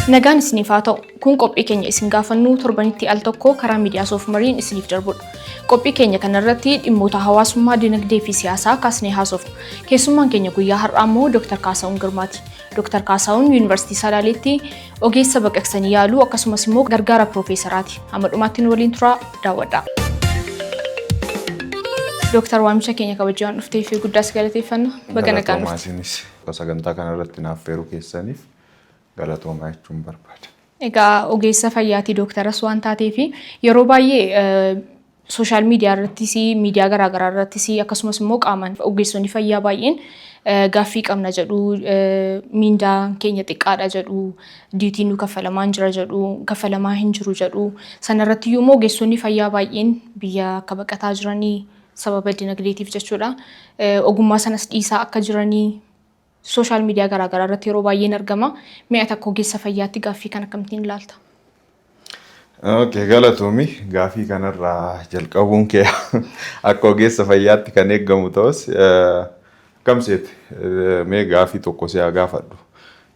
Nagaan isiniif haa ta'u. Kun qophii keenya isin gaafannu torbanitti al tokko karaa miidiyaa Soofumariin isiniif darbudha. Qophii keenya kanarratti dhimmoota hawaasummaa, dinagdee fi siyaasaa kaasnee haasofna. Keessummaan keenya guyyaa har'aa immoo Dr. Kaasahuun Girmaati. Dr. Kaasahuun Yuunivarsiitii Salaaleetti ogeessa baqaqsanii yaaluu akkasumas immoo gargaara piroofeesaraati. Hamma dhumaatti nu waliin turaa, daawwadhaa. Dooktar, waamicha keenya kabajaa waan dhufteef guddaas galateeffanna. Baga nagaan Galatoomaa. dhufte. Isinis sagantaa kanarratti naaf affeeruu keessaniif galatoomaa jechuun barbaada. Egaa ogeessa fayyaatii, dooktaras waan taateef, yeroo baay'ee social media irrattis, miidiyaa garaagaraa irrattis, akkasumas immoo qaamaan ogeessonni fayyaa baay'een gaaffii qabna jedhu, miindaan keenya xiqqaadha jedhu, duty nu kaffalamaa hin jira jedhu, kaffalamaa hin jiru jedhu. Sanarratti iyyuu immoo ogeessonni fayyaa baay'een biyya akka baqataa jiranii sababa dinagdeetiif jechuudha. Ogummaa sanas dhiisaa akka jiranii social media garaagaraa irratti yeroo baay'een argama. Mi'a takka ogeessa fayyaatti gaaffii kan akkamittiin ilaalta? Okay, galatoomi. Gaafii kanarraa jalqabuun kee akka ogeessa fayyaatti kan eeggamu ta'us, akkam seete, mee gaafii tokko si haa gaafadhu.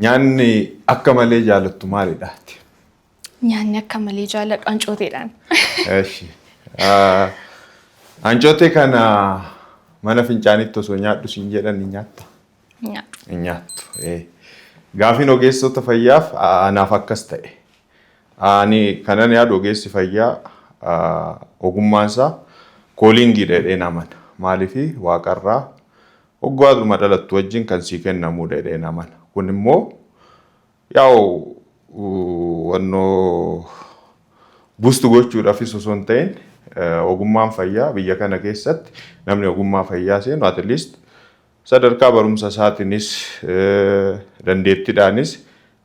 Nyaanni akka malee jaalattu maalidha? Nyaanni akka malee jaalladhu ancooteedhaan. Eshi. Ancootee kana mana fincaanitti osoo nyaadhu siin jedhan ni nyaatta? Nyaadhu. Hin nyaattu. Gaafiin ogeessota fayyaaf anaaf akkas ta'e. Ani kanan yaadu ogeessi fayyaa ogummaan isaa callingiidha jedheen amana. Maaliifi waaqarraa waggaadhuma dhalattu wajjin kan sii kennamudha jedheen amana. Kun immoo yaa'u wannoo bustu gochuudhaafis osoo hin ta'in, ogummaan fayyaa biyya kana keessatti namni ogummaa fayyaa seenu at least sadarkaa barumsa isaatiinis dandeettiidhaanis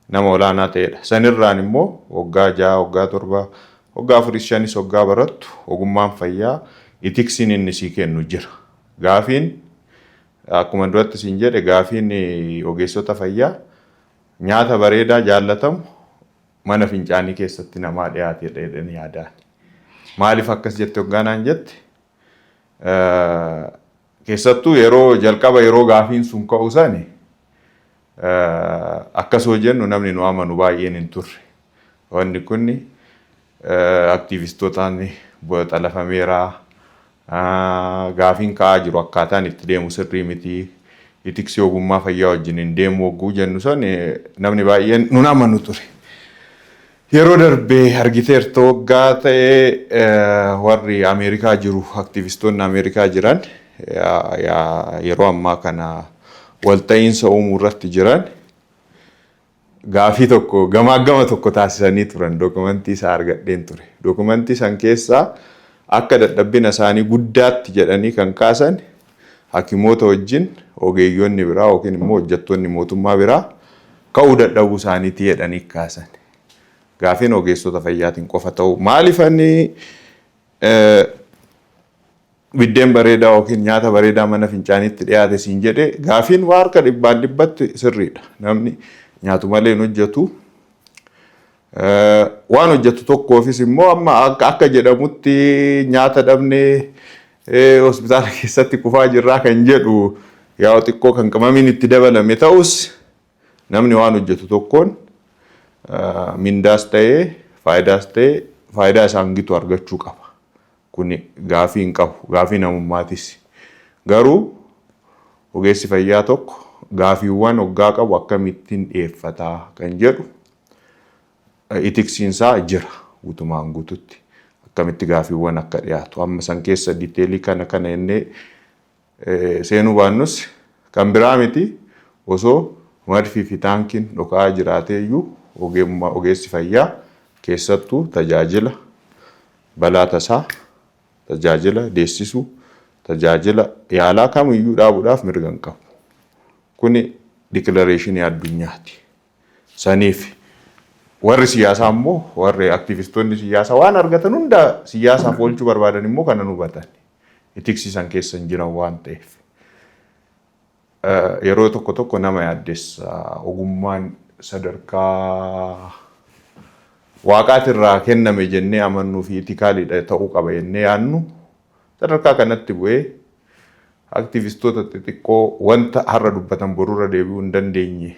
nama olaanaa ta'edha. Sanirraan immoo waggaa 6, waggaa 7, waggaa afuris shanis waggaa barattu ogummaan fayyaa ethicsiin inni sii kennu jira. Gaafiin akkuma duratti siin jedhe, gaafiin ogeessota fayyaa nyaata bareedaa jaallatamu mana fincaanii keessatti namaa dhiyaatedha jedhanii yaadaan. Maaliif akkas jette hoggaanaan jette, keessattuu yeroo jalqaba yeroo gaafiin sun ka'u sani akkas hoo jennu namni nu amanu baay'een hin turre. Wanni kun aktiivistootaan xalafameera. Gaafiin ka'aa jiru akkaataan itti deemu sirrii miti. Ethicsii ogummaa fayyaa wajjin hin deemu hogguu jennu san namni baay'een nun amanu ture. Yeroo darbee argiteerta waggaa ta'ee warri Ameerikaa jiru, aktiivistoonni Ameerikaa jiran yeroo ammaa kana walta'iinsa uumuu irratti jiran gaafii tokko gamaa gama tokko taasisanii turan, dookumentii isaa argadheen ture. Dookumentii san keessaa akka dadhabbina isaanii guddaatti jedhanii kan kaasan hakimoota wajjin ogeeyyonni biraa yookiin immoo hojjettoonni mootummaa biraa ka'uu dadhabuu isaaniitii jedhanii kaasan. Gaafiin ogeessota fayyaatiin qofa ta'u maaliif ani biddeen bareedaa yookiin nyaata bareedaa mana fincaaniitti dhiyaate siin jedhe, gaafiin waa harka dhibbaan dhibbatti sirriidha. Namni nyaatu malee hin hojjetu. Waan hojjetu tokkoofis immoo amma akka jedhamutti nyaata dhabnee hospitaala keessatti kufaa jirraa kan jedhu yaa'u xiqqoo kan qimamiin itti dabalame ta'us, namni waan hojjetu tokkoon mindaas ta'ee faayidaas ta'ee faayidaa isaan gitu argachuu qaba. Kuni gaafii hin qabu, gaafii namummaatis. Garuu ogeessi fayyaa tokko gaafiiwwan hoggaa qabu akkamittiin dhiyeeffataa kan jedhu ethicsiinsaa jira guutumaan guututti. Akkamitti gaafiiwwan akka dhiyaatu. Amma san keessa detailii kana kana jennee seenuu baannus, kan biraa miti, osoo madfii fi taankiin dhoka'aa jiraatee iyyuu ogeessi fayyaa keessattuu tajaajila balaa tasaa, tajaajila deessisuu, tajaajila yaalaa kamiyyuu dhaabuudhaaf mirga hin qabu. Kuni declarationii addunyaati. Saniif warri siyaasaa immoo, warri aktivistoonni siyaasaa waan argatan hunda siyaasaaf oolchuu barbaadan immoo kana nu hubatan. Ethicsii san keessa hin jiran waan ta'eef. Yeroo tokko tokko nama yaaddessa, ogummaan sadarkaa waaqaatirraa kenname jennee amannuu fi ethicaliidha ta'uu qaba jennee yaadnu sadarkaa kanatti bu'ee aktivistoota xixiqqoo wanta har'a dubbatan borurra deebi'uu hin dandeenye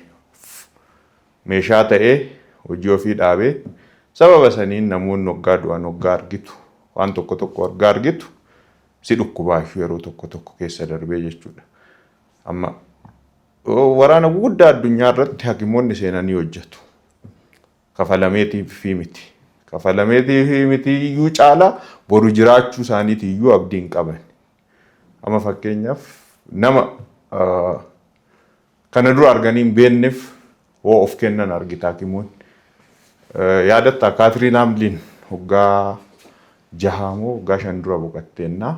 meeshaa ta'ee Hojii ofii dhaabee sababa saniin namoonni waggaa du'an waggaa argitu, waan tokko tokko waggaa argitu, si dhukkubaayyuu yeroo tokko tokko keessa darbee jechuudha. Amma waraana guguddaa addunyaa irratti hakimoonni seenanii hojjetu. Kafalameetiif miti. Kafalameetiif miti iyyuu caalaa boru jiraachuu isaaniiti iyyuu abdii hin qaban. Amma fakkeenyaaf nama kana dura arganii hin beekneef hoo of kennan argita hakimoonni. Yaadatta, Kaatiriin Haamliin waggaa 6 moo waggaa 5 dura boqotteennaa,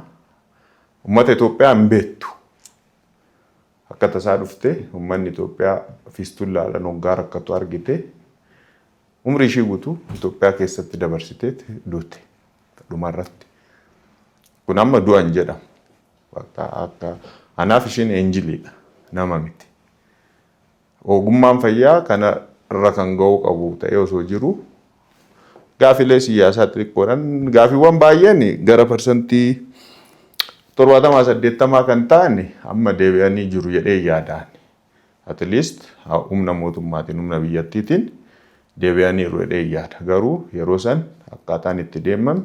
uummata Itoophiyaa hin beektu. Akka tasaa dhuftee uummanni Itoophiyaa fiistullaadhaan waggaa rakkatu argite, umrii ishii guutuu Itoophiyaa keessatti dabarsitee duute dhumarratti. Kun amma du'an jedhamu. Akka anaaf ishiin angeliidha, nama miti. Ogummaan fayyaa kana irra kan ga'uu qabu ta'ee osoo jiru, gaafilee siyaasaa xixiqqoodhaan gaafiiwwan baay'een gara 70% 80% kan ta'an amma deebi'anii jiru jedhee yaadaan. At least humna mootummaatiin, humna biyyattiitiin deebi'aniiru jedhee yaada. Garuu yeroo san akkaataan itti deemame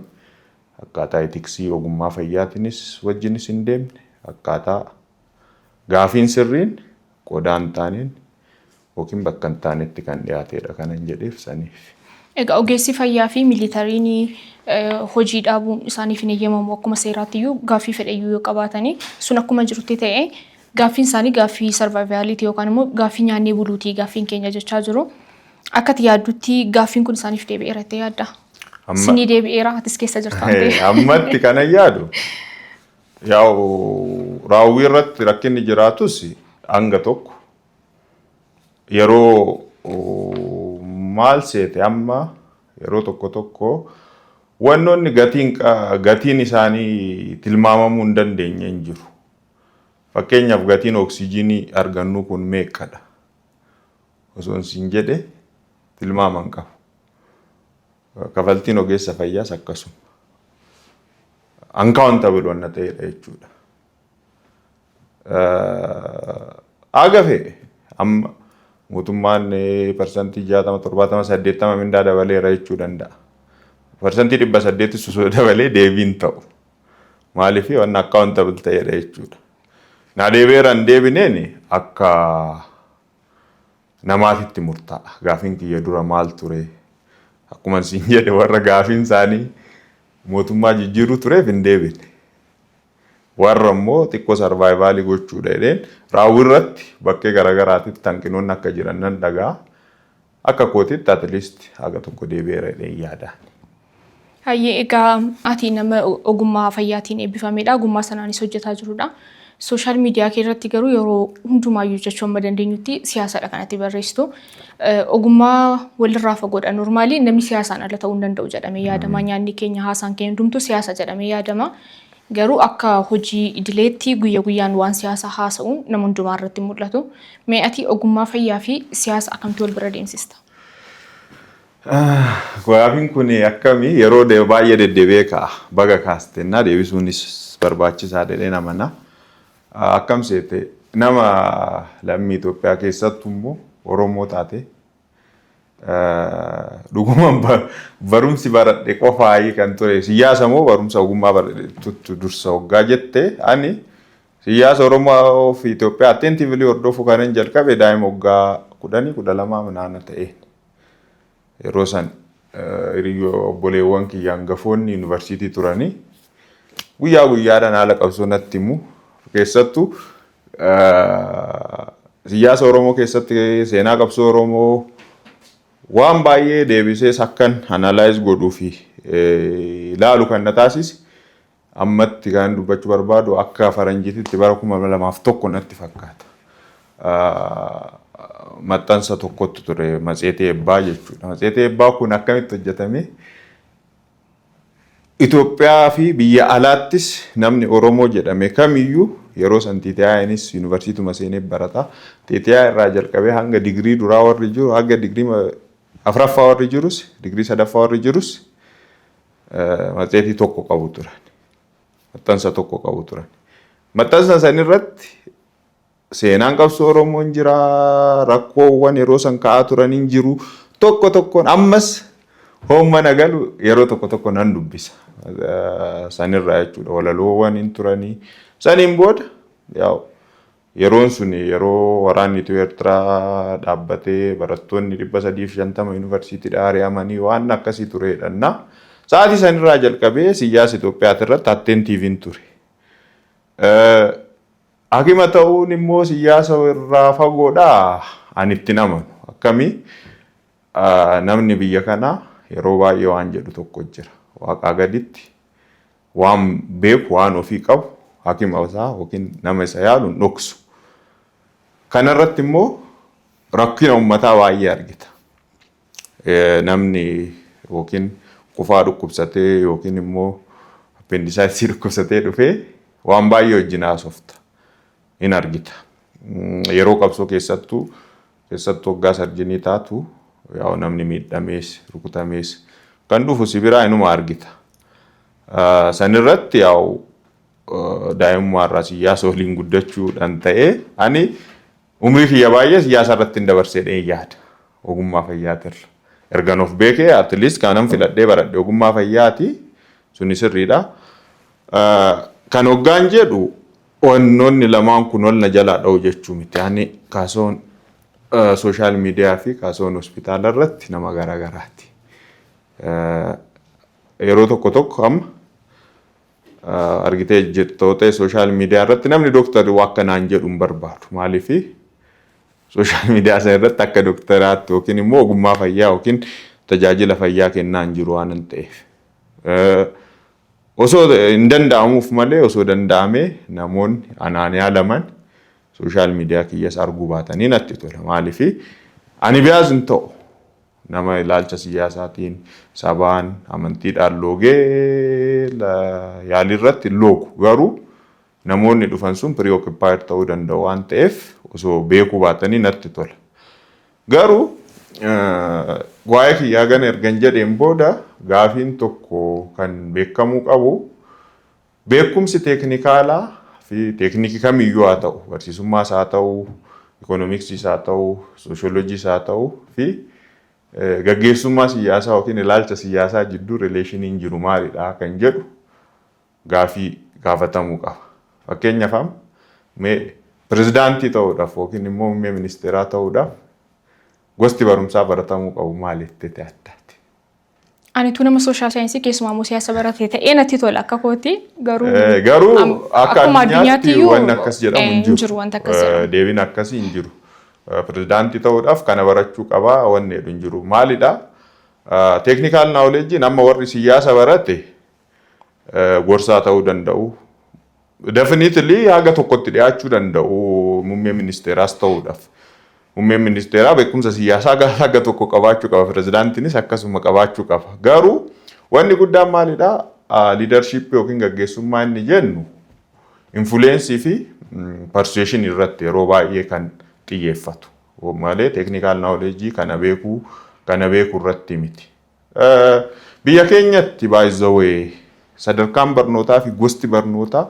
akkaataa ethicsii ogummaa fayyaatiinis wajjinis hin deemne, akkaataa gaafiin sirriin qodaa hin taaneen yookiin bakka hin taanetti kan dhiyaatedha kanan jedheef saniif. Egaa ogeessi fayyaa fi militariin hojii dhaabuun isaaniif hin eeyyamamu akkuma seeraatti iyyuu, gaaffii fedhayyuu yoo qabaatanii. Sun akkuma jirutti ta'e, gaaffiin isaanii gaaffii survivalitii yookaan immoo gaaffii nyaannee buluutii gaaffiin keenya jechaa jiru. Akka ati yaaddutti gaaffiin kun isaaniif deebi'eera jettee yaadda? Sinii deebi'eera, atis keessa jirta waan ta'eef. Ammatti kanan yaadu, yaa'u raawwii irratti rakkinni jiraatus, hanga tokko yeroo maal seete, amma yeroo tokko tokko wannoonni gatiin isaanii tilmaamamuu hin dandeenye hin jiru. Fakkeenyaaf gatiin oksijiinii argannu kun meeqadha? Osoo siin jedhe tilmaama hin qabu. Kafaltiin ogeessa fayyaas akkasuma. Uncountable wanna ta'edha jechuudha. Aga fe'e amma mootummaan 60%, 70, 80 mindaa dabaleera jechuu danda'a. 800% osoo dabalee deebiin ta'u. Maaliif? Wanna accountable ta'edha jechuudha. Na deebi'eera hin deebineen akka namaatitti murtaa'a. Gaafiin kiyya dura maal ture? Akkuma siin jedhe, warra gaafiin isaanii mootummaa jijjiiruu tureef hin deebine. Warra immoo xiqqoo survivalii gochuudha jedheen raawwii irratti bakkee garaagaraatitti hanqinoonni akka jiran nan dhagaa. Akka kootitti at least haga tokko deebi'eera jedheen yaadaan. Hayyee, egaa ati nama ogummaa fayyaatiin eebbifamedha. Ogummaa sanaanis hojjetaa jirudha. Social media kee irratti garuu yeroo hundumaayyuu jechuu amma dandeenyutti siyaasadha kanatti barreessitu. Ogummaa walirraa fagoodha. Normally namni siyaasaan ala ta'uu hin danda'u jedhamee yaadama. Nyaanni keenya, haasaan keenya hundumtuu siyaasa jedhamee yaadama. Garuu akka hojii idileetti guyya guyyaan waan siyaasaa haasa'uun nama hundumaa irratti mul'atu. Mee ati ogummaa fayyaa fi siyaasa akkamitti wal bira deemsista? Gaafiin kun akkamii yeroo baay'ee deddeebi'ee ka'a. Baga kaastennaa, deebisuunis barbaachisaa jedheen amana. Akkam seete, nama lammii Itoophiyaa keessattuu immoo Oromoo taate, dhugumaan barumsi baradhe qofaayii kan ture siyaasa moo barumsa ogummaa baradhe dursa hoggaa jette, ani siyaasa Oromoo fi Itoophiyaa attentively hordofuu kanan jalqabe daa'ima waggaa 10, 12 naana ta'een. Yeroo san hiriyyoo obboleewwan kiyya hangafoonni yuunivarsiitii turanii guyyaa guyyaadhaan haala qabsoo natti himu. Keessattuu siyaasa Oromoo keessatti seenaa qabsoo Oromoo waan baay'ee deebisees akkan analyze godhuu fi ilaalu kan na taasise, ammatti kan dubbachuu barbaadu, akka faranjiititti bara 2001 natti fakkaata. Maxxansa tokkotti ture, matseetii eebbaa jechuudha. Matseetii eebbaa kun akkamitti hojjetame? Itoophiyaa fi biyya alaattis namni Oromoo jedhame kamiyyuu yeroo san TTI'nis yuunivarsiituma seenee barata. TTI irraa jalqabee hanga digirii duraa warri jiru, hanga digirii afuraffaa warri jirus, digirii sadaffaa warri jirus matseetii tokko qabu turan. Maxxansa tokko qabu turan. Maxxansa san irratti seenaan qabsoo Oromoo hin jira, rakkoowwan yeroo san ka'aa turan hin jiru. Tokko tokkoon ammas hoomma galu yeroo tokko tokko nan dubbisa. Sanirraa jechuudha, walaloowwan hin turanii. Saniin booda yeroon sun yeroo waraanni Itiyoo Eertiraa dhaabbatee barattoonni 350 yuunivarsiitiidhaa ari'amanii waan akkasii turedha. Sa'aatii sanirraa jalqabee siyaasa Itoophiyaati irratti attentive ture. Hakima ta'uun immoo siyaasa irraa fagoodhaa ani itti amanu. Akkamii, namni biyya kanaa yeroo baay'ee waan jedhu tokko jira. Waaqaa gaditti waan beeku, waan ofii qabu hakima isaa yookiin nama isa yaalu hin dhoksu. Kanarratti immoo rakkina uummataa baay'ee argita. Namni yookiin qufaa dhukkubsatee yookiin immoo appendicitis dhukkubsatee dhufee waan baay'ee wajjin haasofta. Hin argita. Yeroo qabsoo keessattuu waggaa surgeon taatu, yaa'u namni miidhamees rukutamees kan dhufu si biraa inuma argita. Sanirratti yaa'u daa'imummaa irraa siyaasa waliin guddachuudhaan ta'ee ani umrii kiyya baay'ee siyaasa irratti hin dabarsee yaada ogummaa fayyaatirra. Ergan of beekee at least kanan filadhee baradhe ogummaa fayyaati, suni sirriidha. Kan hoggaan jedhu wannoonni lamaan kun wal na jalaa dha'u jechuu miti. Ani kaasoon social media fi kaasoon hospitaala irratti nama garaagaraati. Yeroo tokko tokko amma argitee jirtoota social media irratti namni dooktarri waa akkanaan jedhu hin barbaadu. Maaliif? Social media sana irratti akka dooktaraatti yookiin immoo ogummaa fayyaa yookiin tajaajila fayyaa kennaa hin jiru waan ta'eef. Osoo hin danda'amuuf malee, osoo danda'amee namoonni anaan yaalaman social media kiyyas arguu baatanii natti tola. Maaliif? Ani biyaas hin ta'u. Nama ilaalcha siyaasaatiin, sabaan, amantiidhaan loogee yaalii irratti hin loogu. Garuu namoonni dhufan sun preoccupied ta'uu danda'u waan ta'eef osoo beekuu baatanii natti tola. Garuu waa'ee kiyyaa gana ergan jedheen booda gaafiin tokko kan beekamuu qabu, beekumsi teeknikaalaa fi teeknikii kamiyyuu haa ta'u, barsiisummaas haa ta'u, ikoonomiksiis haa ta'u, sooshoolojiis haa ta'u, fi gaggeessummaa siyaasaa yookiin ilaalcha siyaasaa jidduu relationiin jiru maalidha kan jedhu gaafii gaafatamuu qaba. Fakkeenyaaf, mee pirezidaantii ta'uudhaaf yookiin immoo muummee ministeeraa ta'uudhaaf gosti barumsaa baratamuu qabu maali jettee addaati? Anitu nama social science, keessumaa immoo siyaasa barate ta'ee natti tola akka kooti garuu. Garuu akka addunyaatti wanni akkas jedhamu hin jiru. Wanta akkas jedhamu. Deebiin akkasii hin jiru. Pirezidaantii ta'uudhaaf kana barachuu qabaa wanni jedhu hin jiru. Maalidha? Technical knowledgeiin amma warri siyaasa barate gorsaa ta'uu danda'u. Definitely haga tokkotti dhiyaachuu danda'u muummee ministeeraas ta'uudhaaf. Muummeen ministeeraa beekumsa siyaasaa haga tokko qabaachuu qaba. Pirezidaantiinis akkasuma qabaachuu qaba. Garuu wanni guddaan maalidha? Leadership yookiin gaggeessummaa inni jennu influence fi persuasion irratti yeroo baay'ee kan xiyyeeffatu. Malee technical knowledge kana beekuu irratti miti. Biyya keenyatti baay'ee sadarkaan barnootaa fi gosti barnootaa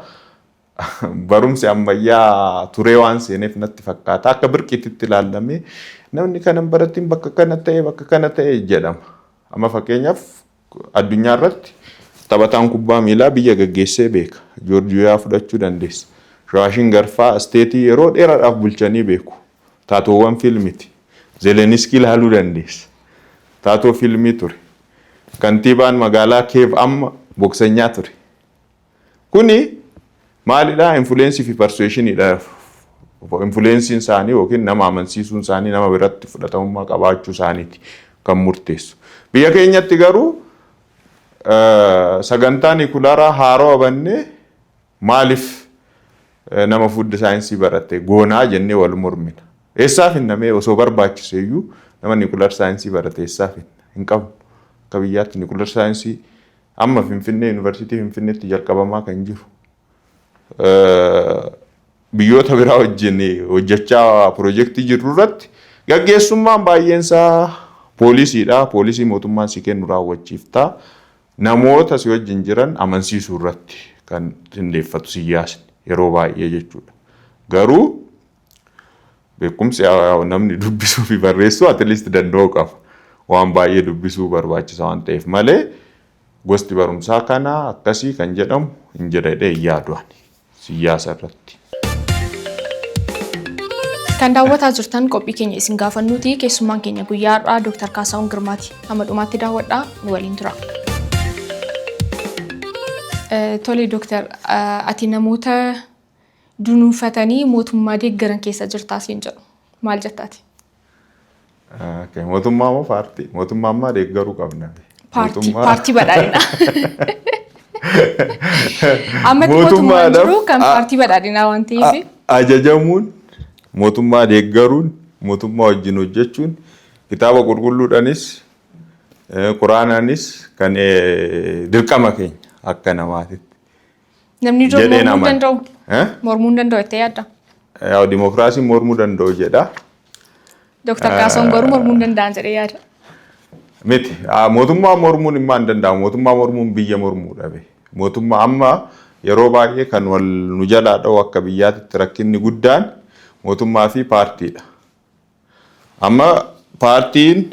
barumsi ammayyaa turee waan seeneef natti fakkaata. Akka birqiitti ilaallamee namni kana hin baratin bakka kana ta'e, bakka kana ta'e jedhama. Amma fakkeenyaaf addunyaa irratti taphataan kubbaa miilaa biyya gaggeessee beeka. Joorjiyaa fudhachuu dandeessa. Shawaashin Garfaa state yeroo dheeraadhaaf bulchanii beeku. Taatoowwan fiilmiti. Zeleniskii ilaaluu dandeessa. Taatoo fiilmii ture. Kantiibaan magaalaa Keev amma boksanyaa ture. Kuni maalidhaa? Influence fi persuasioniidha. Influenceiin isaanii yookiin nama amansiisuun isaanii, nama biratti fudhatamummaa qabaachuu isaaniiti kan murteessu. Biyya keenyatti garuu sagantaa nuclearaa haaroo bannee maaliif nama food science barate goonaa jennee wal mormina. Eessaa finnamee? Osoo barbaachise iyyuu nama nuclear science barate eessaa finna? Hin qabnu. Akka biyyaatti nuclear science amma Finfinnee, yuunivarsiitii Finfinneetti jalqabamaa kan jiru. Biyyoota biraa wajjin hojjechaa piroojeektii jirru irratti gaggeessummaan baay'een isaa policydha. Policy mootummaan si kennu raawwachiiftaa. Namoota si wajjin jiran amansiisuu irratti kan xindeeffatu siyaasni yeroo baay'ee jechuudha. Garuu beekumsi namni dubbisuu fi barreessuu at least danda'uu qaba. Waan baay'ee dubbisuu barbaachisa waan ta'eef malee, gosti barumsaa kana akkasii kan jedhamu hin jira jedhee hin yaadu ani siyaasa irratti. Kan daawwataa jirtan qophii keenya isin gaafannuuti. Keessummaan keenya guyyaa har'aa Dooktar Kaasahuun Girmaati. Hamma dhumaatti daawwadhaa, nu waliin tura. Tole Dooktar, ati namoota dunuunfatanii mootummaa deeggaran keessa jirtaa siin jedhu. Maal jettaati? Mootummaa moo paartii? Mootummaa ammaa deeggaruu qabna. Paartii, paartii badhaadhinaa. Ammatti mootummaan jiru kan paartii badhaadhinaa waan ta'eef. Ajajamuun, mootummaa deeggaruun, mootummaa wajjin hojjechuun kitaaba qulqulluudhaanis quraanaanis kan dirqama keenya akka namaatitti. Namni dura mormuu hin danda'u. Mormuu hin danda'u jettee yaadda? Yaa, dimokiraasiin mormuu danda'u jedha. Dooktar Kaasahuun garuu mormuu hin danda'an jedhee yaada. Miti. Mootummaa mormuun immoo hin danda'amu. Mootummaa mormuun biyya mormuu dhabe. Mootummaa amma yeroo baay'ee kan wal nu jalaa dha'u, akka biyyaatitti rakkinni guddaan mootummaa fi paartiidha. Amma paartiin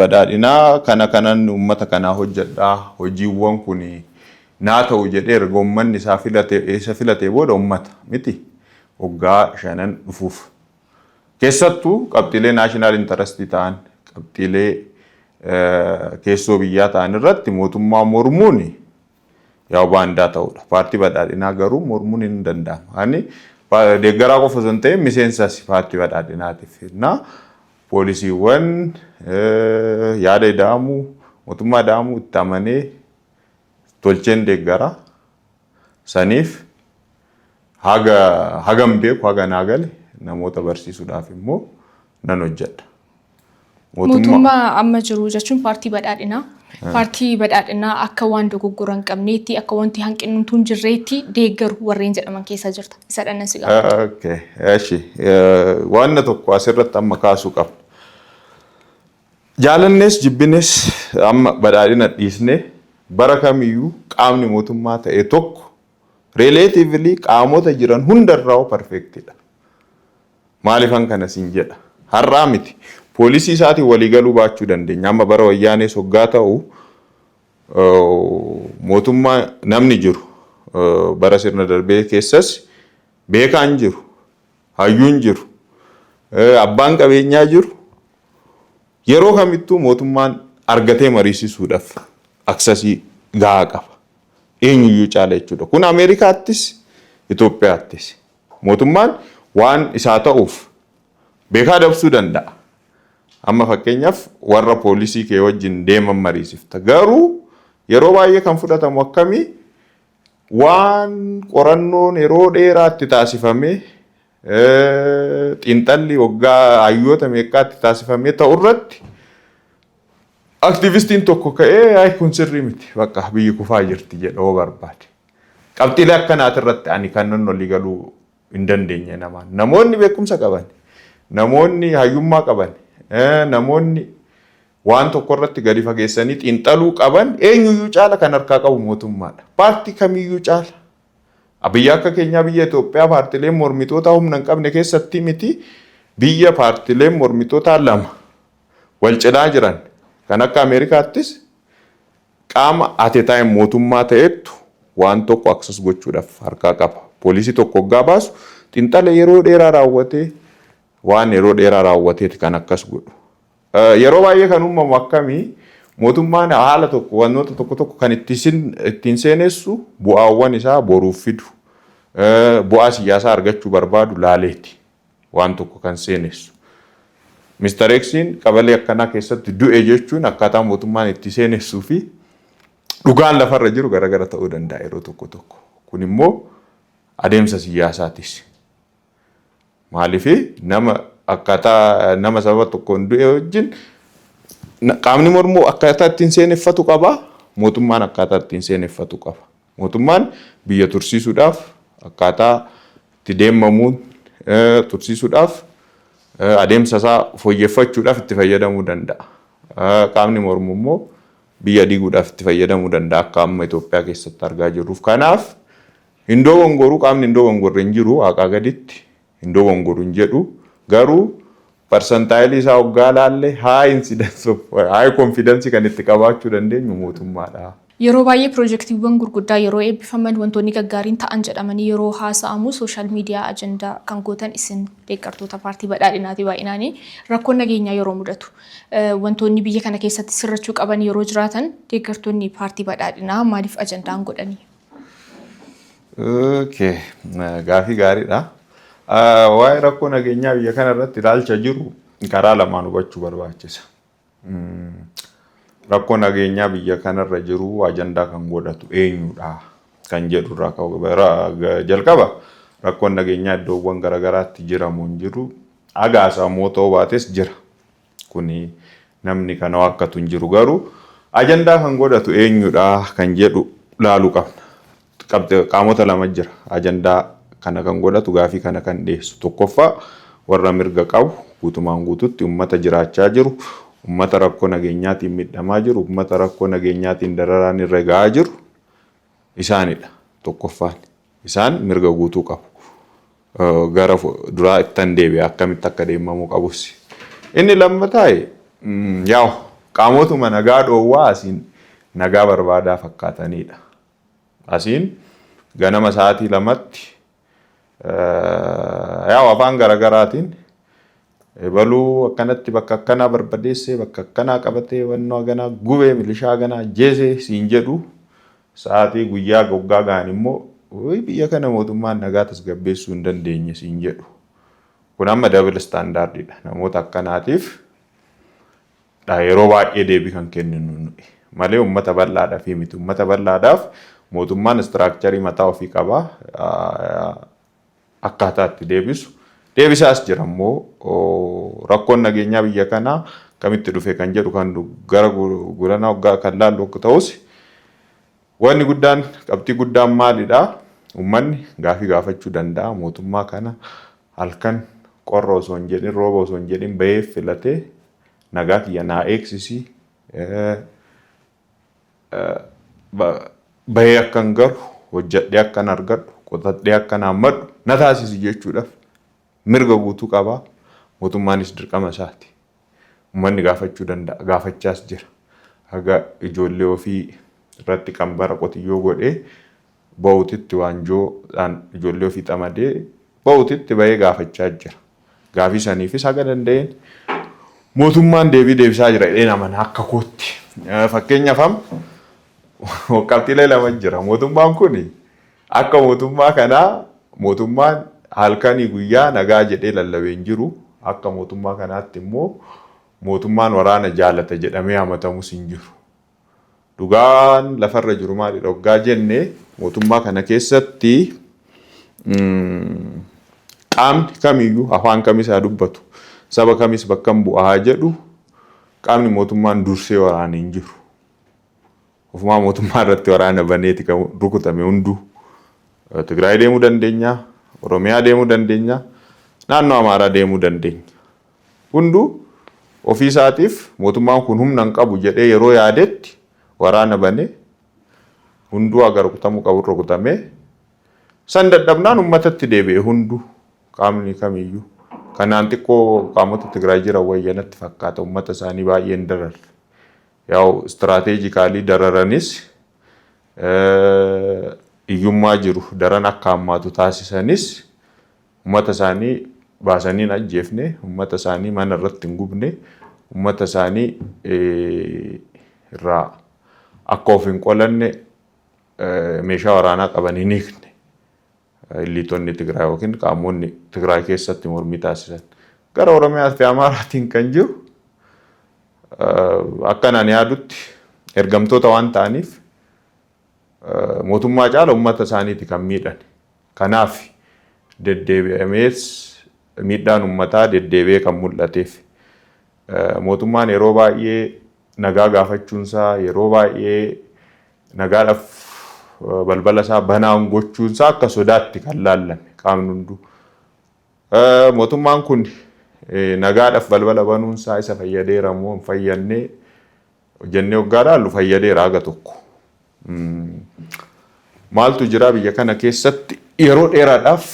badhaadhinaa kana kanan uummata kanaa hojjedhaa, hojiiwwan kun naa ta'u jedhee erga uummanni isaa filate, isa filatee booda, uummata miti, waggaa 5n dhufuuf. Keessattuu qabxiilee national interest ta'an, qabxiilee keessoo biyyaa ta'an irratti mootummaa mormuun yaa baandaa ta'udha. Paartii badhaadhinaa garuu mormuun hin danda'amu. Ani deeggaraa qofa osoo hin ta'in miseensas paartii badhaadhinaatiif. Na poolisiiwwan yaada ida'amuu, mootummaa ida'amuu itti amanee tolcheen deeggaraa saniif haga hagam beeku, haga naa gale namoota barsiisuudhaaf immoo nan hojjedha. Mootummaa amma jiru jechuun paartii badhaadhinaa. Paartii badhaadhinaa akka waan dogoggora hin qabneetti, akka wanti hanqinni hin jirreetti deeggaru warreen jedhaman keessa jirta. Isa dhannan si gaafata. Okay, eshi. Waan tokko asirratti amma kaasuu qabna. Jaalannees jibbines, amma badhaadhina dhiisnee, bara kamiyyuu qaamni mootummaa ta'e tokko relatively qaamota jiran hundarraa perfect idha. Maaliifan kana siin jedha? Har'aa miti. Poolisii isaatiin waliigaluu baachuu dandeenya. Amma bara wayyaanee soggaa ta'u, mootummaa namni jiru, bara sirna darbee keessas beekaan jiru, hayyuun jiru, abbaan qabeenyaa jiru, yeroo kamittuu mootummaan argatee mariisisuudhaaf access ii gahaa qaba. Eenyuyyuu caala jechuudha. Kun Ameerikaattis Itoophiyaattis. Mootummaan waan isaa ta'uuf beekaa dabsuu danda'a. Amma fakkeenyaaf warra poolisii kee wajjin deeman mariisifta. Garuu yeroo baay'ee kan fudhatamu akkamii, waan qorannoon yeroo dheeraatti taasifamee, xiinxalli waggaa hayyoota meeqaatti taasifamee ta'u irratti aktiivistiin tokko ka'ee, "Ay, kun sirrii miti, bakka biyyi kufaa jirti," jedha yoo barbaade. Qabxiilee akkanaati irratti ani kan nan olii galuu hin dandeenye namaan. Namoonni beekumsa qaban, namoonni hayyummaa qaban, namoonni waan tokko irratti gadi fageessanii xiinxaluu qaban eenyuyyuu caala kan harkaa qabu mootummaadha. Paartii kamiyyuu caala. Biyya akka keenyaa, biyya Itoophiyaa paartileen mormitoota humna hin qabne keessatti miti, biyya paartileen mormitootaa lama wal cinaa jiran kan akka Ameerikaattis qaama at a time mootummaa ta'ettu waan tokko access gochuudhaaf harkaa qaba. Poolisii tokko hoggaa baasu xiinxala yeroo dheeraa raawwatee, waan yeroo dheeraa raawwateeti kan akkas godhu. Yeroo baay'ee kan uumamu akkamii, mootummaan haala tokko, wantoota tokko tokko kan ittiin seenessu bu'aawwan isaa boruuf fidu, bu'aa siyaasaa argachuu barbaadu laaleeti waan tokko kan seenessu. Mr. X iin qabalee akkanaa keessatti du'e jechuun akkaataa mootummaan itti seenessuu fi dhugaan lafarra jiru garagara ta'uu danda'a yeroo tokko tokko. Kun immoo adeemsa siyaasaatis. Maaliif, nama akkaataa nama sababa tokkoon du'e wajjin qaamni mormuu akkaataa ittiin seeneffatu qaba. Mootummaan akkaataa ittiin seeneffatu qaba. Mootummaan biyya tursiisuudhaaf akkaataa itti deemamuun tursiisuudhaaf, adeemsa isaa fooyyeffachuudhaaf itti fayyadamuu danda'a. Qaamni mormu immoo biyya diiguudhaaf itti fayyadamuu danda'a, akka amma Itoophiyaa keessatti argaa jirruuf. Kanaaf hin dogongoruu, qaamni hin dogongorre hin jiru, haqaa gaditti hin dogongoru hin jedhu, garuu Percentile isaa hoggaa laalle, high incidence of high confidence kan itti qabaachuu dandeenyu mootummaadha. Yeroo baay'ee piroojeektiiwwan gurguddaa yeroo eebbifaman, wantoonni gaggaariin ta'an jedhamanii yeroo haasa'amu, social media ajandaa kan gootan isin deeggartoota Paartii Badhaadhinaati baay'inaanii. Rakkoon nageenyaa yeroo mudatu, wantoonni biyya kana keessatti sirrachuu qaban yeroo jiraatan, deeggartoonni Paartii Badhaadhinaa maaliif ajandaan godhanii? Okay, gaafii gaariidha. Waa'ee rakkoo nageenyaa biyya kana irratti ilaalcha jiru karaa lamaan hubachuu barbaachisa. Rakkoo nageenyaa biyya kanarra jiru ajandaa kan godhatu eenyudha kan jedhu irraa jalqaba. Rakkoon nageenyaa iddoowwan garaagaraatti jiramu hin jiru. Agaasamoo ta'uu baates jira. Kuni namni kana waakkatu hin jiru, garuu ajandaa kan godhatu eenyudha kan jedhu laaluu qabna. Qaamota lama jira. Ajandaa kana kan godhatu, gaafii kana kan dhiyeessu. Tokkoffaa, warra mirga qabu, guutumaan guututti uummata jiraachaa jiru, uummata rakkoo nageenyaatiin miidhamaa jiru, uummata rakkoo nageenyaatiin dararaan irra gahaa jiru isaanidha. Tokkoffaan isaan mirga guutuu qabu. Gara duraa ittan deebi'a, akkamitti akka deemamuu qabus. Inni lammataa, yaa'u, qaamotuma nagaa dhoowwaa asiin nagaa barbaadaa fakkaatanidha. Asiin ganama sa'aatii 2tti, yaa'u, afaan garaagaraatiin ebaluu akkanatti bakka akkanaa barbadeessee, bakka akkanaa qabatee, wannoo haganaa gubee, milishaa haganaa jeesee siin jedhu. Sa'aatii guyyaa goggaa ga'an immoo biyya kana mootummaan nagaa tasgabbeessuu hin dandeenye siin jedhu. Kun amma double standardiidha. Namoota akkanaatiif yeroo baay'ee deebii kan kenninu nuyi malee uummata bal'aadhaaf miti. Uummata bal'aadhaaf mootummaan structure mataa ofii qaba. Akkaataa itti deebisu. Deebisaas jira immoo. Rakkoon nageenyaa biyya kanaa kamitti dhufe kan jedhu kan gara gulanaa waggaa kan laallu akka ta'us, wanni guddaan, qabxii guddaan maalidhaa? Uummanni gaafii gaafachuu danda'a. Mootummaa kana halkan qorra osoo hin jedhin, rooba osoo hin jedhin bahee filatee, nagaa kiyya naa eegsisii, bahee akkan galu, hojjedhee akkan argadhu, qotadhee akkan haammadhu na taasisi jechuudhaaf mirga guutuu qabaa. Mootummaanis dirqama isaati. Uummanni gaafachuu danda'a. Gaafachaas jira. Haga ijoollee ofii irratti qambara qotiyyoo godhee ba'uutitti, waanjoodhaan ijoollee ofii xamadee ba'uutitti bahee gaafachaa jira. Gaafii saniifis haga danda'een mootummaan deebii deebisaa jira jedheen amana akka kootti. Fakkeenyaaf, amma qabxiilee lama jira. Mootummaan kun akka mootummaa kanaa mootummaan halkanii guyyaa nagaa jedhee lallabee hin jiru. Akka mootummaa kanaatti immoo mootummaan waraana jaalata jedhamee hamatamus hin jiru. Dhugaan lafarra jiru maalidha hoggaa jenne, mootummaa kana keessatti qaamni kamiyyuu, afaan kamis haa dubbatu, saba kamis bakka hin bu'a haa jedhu, qaamni mootummaan dursee waraana hin jiru. Ofumaa mootummaa irratti waraana baneeti kan rukutame hunduu. Tigraay deemuu dandeenya, Oromiyaa deemuu dandeenya, naannoo Amaaraa deemuu dandeenya. Hunduu ofii isaatiif mootummaan kun humna hin qabu jedhee yeroo yaadetti waraana banee, hunduu haga rukutamuu qabu rukutamee, san dadhabnaan uummatatti deebi'e hunduu, qaamni kamiyyuu. Kanaan xiqqoo qaamota Tigraay jiran wayyanatti fakkaata, uummata isaanii baay'ee hin dararre. Yaa'u, strategically dararanis, hiyyummaa jiru daran akka hammaatu taasisanis, uummata isaanii baasanii hin ajjeefne, uummata isaanii mana irratti hin gubne, uummata isaanii irraa akka of hin qolanne meeshaa waraanaa qaban hin hiikne. Eliteonni Tigraay yookiin qaamonni Tigraay keessatti mormii taasisan. Gara Oromiyaa fi Amaaraatiin kan jiru, akka naan yaadutti, ergamtoota waan ta'aniif mootummaa caala uummata isaaniiti kan miidhan. Kanaaf deddeebi'amees miidhaan uummataa deddeebi'ee kan mul'ateef. Mootummaan yeroo baay'ee nagaa gaafachuunsaa, yeroo baay'ee nagaadhaaf balbala isaa banaan gochuunsaa akka sodaatti kan laallame qaamni hunduu. Mootummaan kun nagaadhaaf balbala banuunsaa isa fayyadeera moo hin fayyadne jennee waggaa laallu, fayyadeera haga tokko. Maaltu jira? Biyya kana keessatti yeroo dheeraadhaaf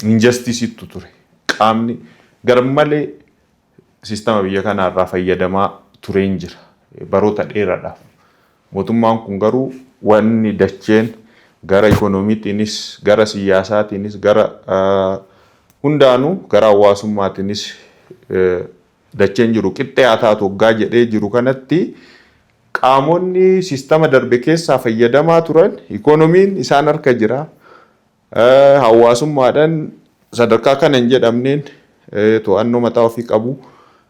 injusticeitu ture. Qaamni garmalee Siistama biyya kanaarraa fayyadamaa tureen jira baroota dheeraadhaaf. Mootummaan kun garuu wanni dacheen gara ikoonomiitiinis, gara siyaasaatiinis, gara hundaanuu, gara hawaasummaatiinis dacheen jiru qixxee haa taatu waggaa jedhee jiru kanatti, qaamonni siistama darbe keessaa fayyadamaa turan ikoonomiin isaan harka jira. Hawaasummaadhaan sadarkaa kana hin jedhamneen to'annoo mataa ofii qabu.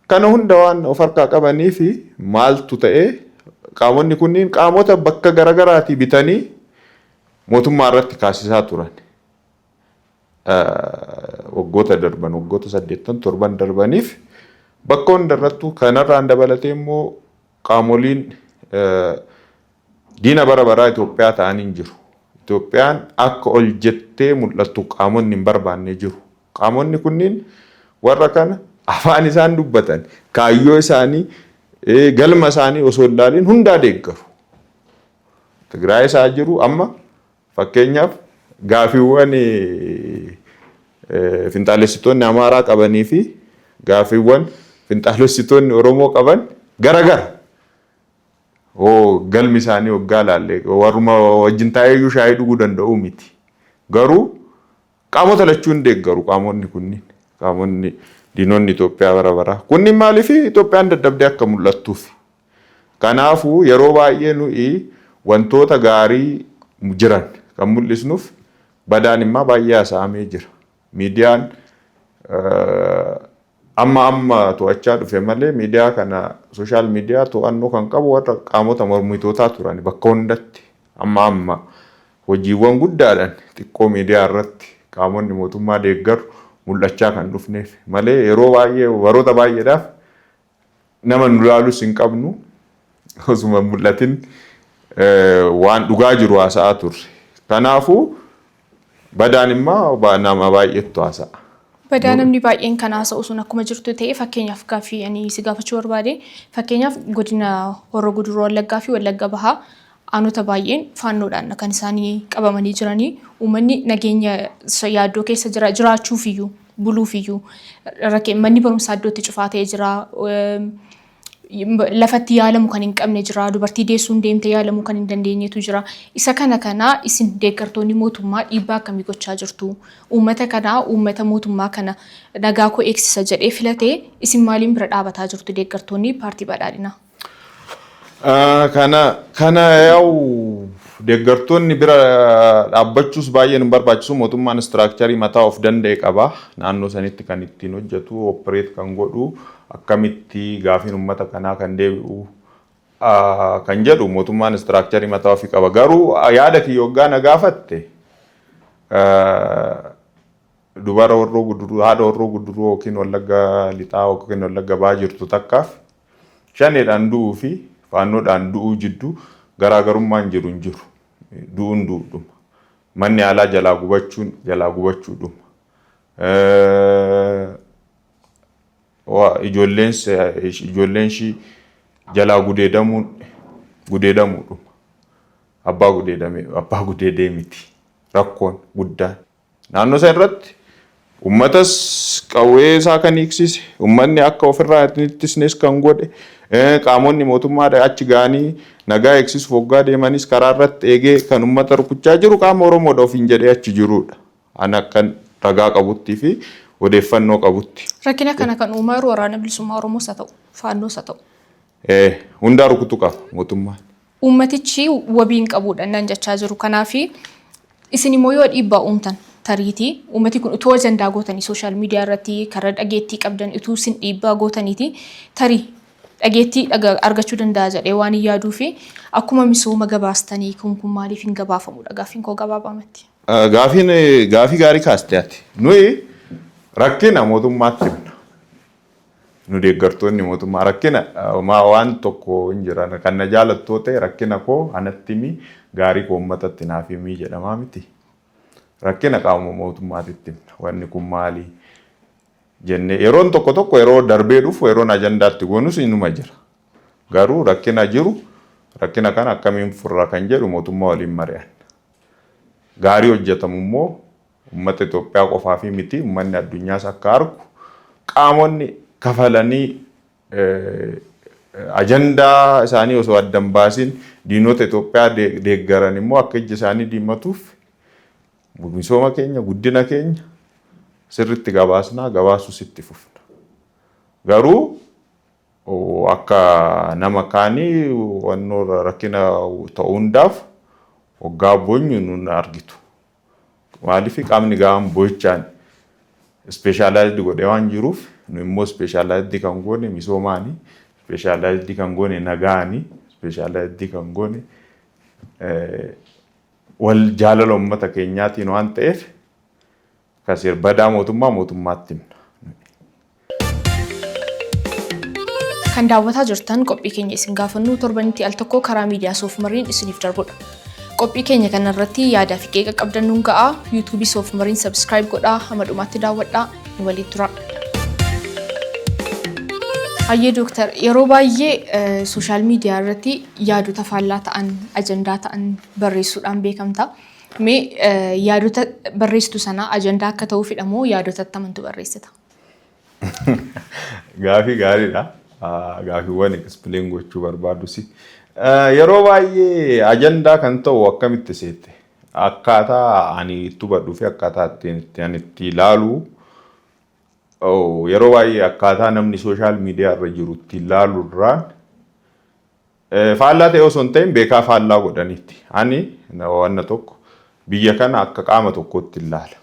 Kana hunda waan of harkaa qabanii fi maaltu ta'ee, qaamonni kunniin qaamota bakka garaagaraatii bitanii mootummaa irratti kaasisaa turan. Waggoota darban, waggoota 8-7 darbaniif bakka hunda irrattuu kanarraan dabalatee immoo qaamoliin diina bara baraa Itoophiyaa ta'anii hin jiru. Itoophiyaan akka ol jettee mul'attu qaamonni hin barbaanne jiru. Qaamonni kunniin warra kana afaan isaan dubbatan, kaayyoo isaanii, galma isaanii osoo hin ilaalin hundaa deeggaru. Tigraay isaa jiru amma fakkeenyaaf gaafiiwwan finxaalessitoonni Amaaraa qabanii fi gaafiiwwan finxaalessitoonni Oromoo qaban garagara. Hoo galmi isaanii waggaa laalle warruma wajjin taa'ee shaayii dhuguu danda'u miti. Garuu qaamota lachuu hin deeggaru qaamonni kunniin, qaamonni diinonni Itoophiyaa bara baraa. Kunniin maaliif? Itoophiyaan dadhabdee akka mul'attuuf. Kanaafuu yeroo baay'ee nuyi wantoota gaarii jiran kan mul'isnuuf, badaan immoo baay'ee haasa'amee jira. Miidiyaan amma amma to'achaa dhufe malee miidiyaa kana, social media, to'annoo kan qabu warra qaamota mormitootaa turan bakka hundatti. Amma amma hojiiwwan guddaadhaan xiqqoo miidiyaa irratti qaamonni mootummaa deeggaru mul'achaa kan dhufneef malee, yeroo baay'ee, baroota baay'eedhaaf nama nu laalus hin qabnu, osuma mul'atin waan dhugaa jiru haasa'aa turre. Kanaafuu badaan immoo nama baay'eetu haasa'a. Badaa namni baay'een kan haasa'u sun akkuma jirtu ta'e, fakkeenyaaf gaaffii ani si gaafachuu barbaade, fakkeenyaaf godina Horroo Guduruu Wallaggaa fi Wallagga Bahaa aanota baay'een faannoodhaan kan isaanii qabamanii jiranii, uummanni nageenya yaaddoo keessa jira, jiraachuufiyyuu buluufiyyuu manni barumsaa iddootti cufaa ta'ee jira. Lafatti yaalamu kan hin qabne jira. Dubartii deessuun deemtee yaalamuu kan hin dandeenyetu jira. Isa kana isin deeggartoonni mootummaa dhiibbaa akkamii gochaa jirtu? Uummata kana, uummata mootummaa kana nagaa koo eegsisa jedhee filatee, isin maaliin bira dhaabataa jirtu, deeggartoonni paartii badhaadhinaa? Kana yaa'u deeggartoonni bira dhaabbachuus baay'ee nu barbaachisu. Mootummaan structure mataa of danda'e qaba. Naannoo sanitti kan ittiin hojjetu, operate kan godhu, akkamitti gaafiin uummata kanaa kan deebi'u kan jedhu mootummaan structure mataa ofii qaba. Garuu yaada kiyya hoggaa na gaafatte, dubara Horroo Guduruu, haadha Horroo Guduruu yookiin Wallagga Lixaa yookiin Wallagga Bahaa jirtu takkaaf shaneedhaan du'uu fi faannoodhaan du'uu jidduu garaagarummaan jiru hin jiru. Du'uun du'uudhuma. Manni yaalaa jalaa gubachuun jalaa gubachuudhuma. Ijoolleen ishii jalaa gudeedamuun gudeedamuudhuma. Abbaa gudeedame abbaa gudeedee miti. Rakkoon guddaan. Naannoo sana irratti uummatas qawwee isaa kan hiiksise, uummanni akka ofirraa hin ittisnes kan godhe, qaamonni mootummaa achi ga'anii nagaa eegsisuuf hoggaa deemanis karaa irratti eegee kan uummata rukuchaa jiru qaama Oromoodha ofiin jedhee achi jirudha. Ani akkan ragaa qabuttii fi odeeffannoo qabutti. Rakkina kana kan uumaa jiru Waraana Bilisummaa Oromoos haa ta'u, Faannoos haa ta'u. Hundaa rukutu qaba mootummaan. Uummatichi wabii hin qabudha nan jechaa jiru. Kanaaf isin immoo yoo dhiibbaa uumtan, tariitii uummati kun utuu ajandaa gootanii social media irratti karaa dhageettii qabdan utuu isin dhiibbaa gootaniiti tarii dhageettii argachuu danda'a jedhee waan hin yaaduu fi akkuma misooma gabaastanii kun kun maaliif hin gabaafamudha gaaffiin koo gabaabamatti. Gaafiin gaafii gaarii kaaste ati. Nuyi rakkina mootummaatti himna. Nu deeggartoonni mootummaa rakkina waan tokko hin jiran, kan na jaalattoo ta'e rakkina koo anatti himi, gaarii koo uummatatti naaf himi jedhamaa miti. Rakkina qaama mootummaatitti himna. Wanni kun maali jennee yeroon tokko tokko yeroo darbee dhufu, yeroon ajandaatti goonus inuma jira. Garuu rakkina jiru, rakkina kana akkamiin furra kan jedhu mootummaa waliin mari'anna. Gaarii hojjetamu immoo uummata Itoophiyaa qofaa fi miti, uummanni addunyaas akka argu qaamonni kafalanii ajandaa isaanii osoo addan baasin diinota Itoophiyaa deeggaran immoo akka ijji isaanii diimatuuf misooma keenya, guddina keenya sirritti gabaasnaa, gabaasus itti fufna. Garuu akka nama kaanii wannoo rakkina ta'uu hundaaf waggaa boonyu nun argitu. Maaliif? Qaamni gahaan boo'ichaan specialized godhee waan jiruuf, nu immoo specialized kan goone misoomaani, specialized kan goone nagaani, specialized kan goone wal jaalala uummata keenyaatiin waan ta'eef kasir badaa mootummaa mootummaatti himna. Kan daawwataa jirtan qophii keenya isin gaafannu torbanitti al tokko karaa miidiyaa Soofumariin isiniif darbudha. Qophii keenya kanarratti yaadaa fi qeeqa qabdan nuun ga'a. Yuutuubii Soofumariin subscribe godhaa, hamma dhumaatti daawwadhaa, nu waliin tura. Hayyee dooktar, yeroo baay'ee social media irratti yaadota faallaa ta'an, ajandaa ta'an barreessuudhaan beekamta. Mee yaadota barreessitu sana ajandaa akka ta'uufidha moo yaadota amantu barreessita? Gaafii gaariidha. Gaafiiwwan explain gochuu barbaadus. Yeroo baay'ee ajandaa kan ta'u akkamitti seette? Akkaataa ani itti hubadhuu fi akkaataa ittiin ani itti ilaalu, yeroo baay'ee akkaataa namni social media irra jiru itti ilaalu irraan faallaa ta'e osoo hin ta'in beekaa faallaa godhaniitti. Ani wanna tokko biyya kana akka qaama tokkootti ilaala.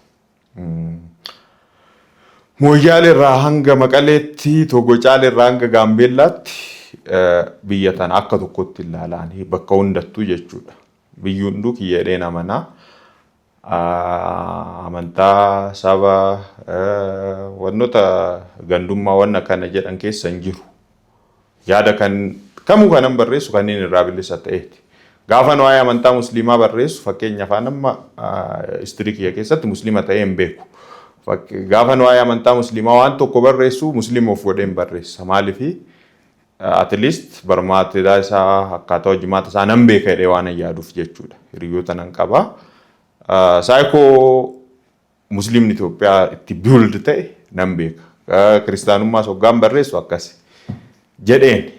Mooyyaalee irraa hanga Maqaleetti, Togo Caalee irraa hanga Gaambeellaatti biyya tana akka tokkotti ilaalanii bakka hundattuu jechuudha. Biyyi hunduu kiyya jedheen amanaa. Amantaa, saba, wantoota gandummaa wanna kana jedhan keessa hin jiru. Yaada kan kamuu kanan barreessu kanneen irraa bilisa ta'eeti. Gaafa waa'ee amantaa musliimaa barreessu, fakkeenya afaan amma history kiyya keessatti musliima ta'ee hin beeku. Gaafa waa'ee amantaa musliimaa waan tokko barreessu, musliima of godhee hin barreessa. Maaliifi? At least barmaatidaa isaa, akkaataa hojimaata isaa nan beeka jedhee waan yaaduuf jechuudha. Hiriyoota nan qaba. Saayikoo musliimni Itoophiyaa itti build ta'e nan beeka. Kiristaanummaas hoggaan barreessu akkasi jedheen,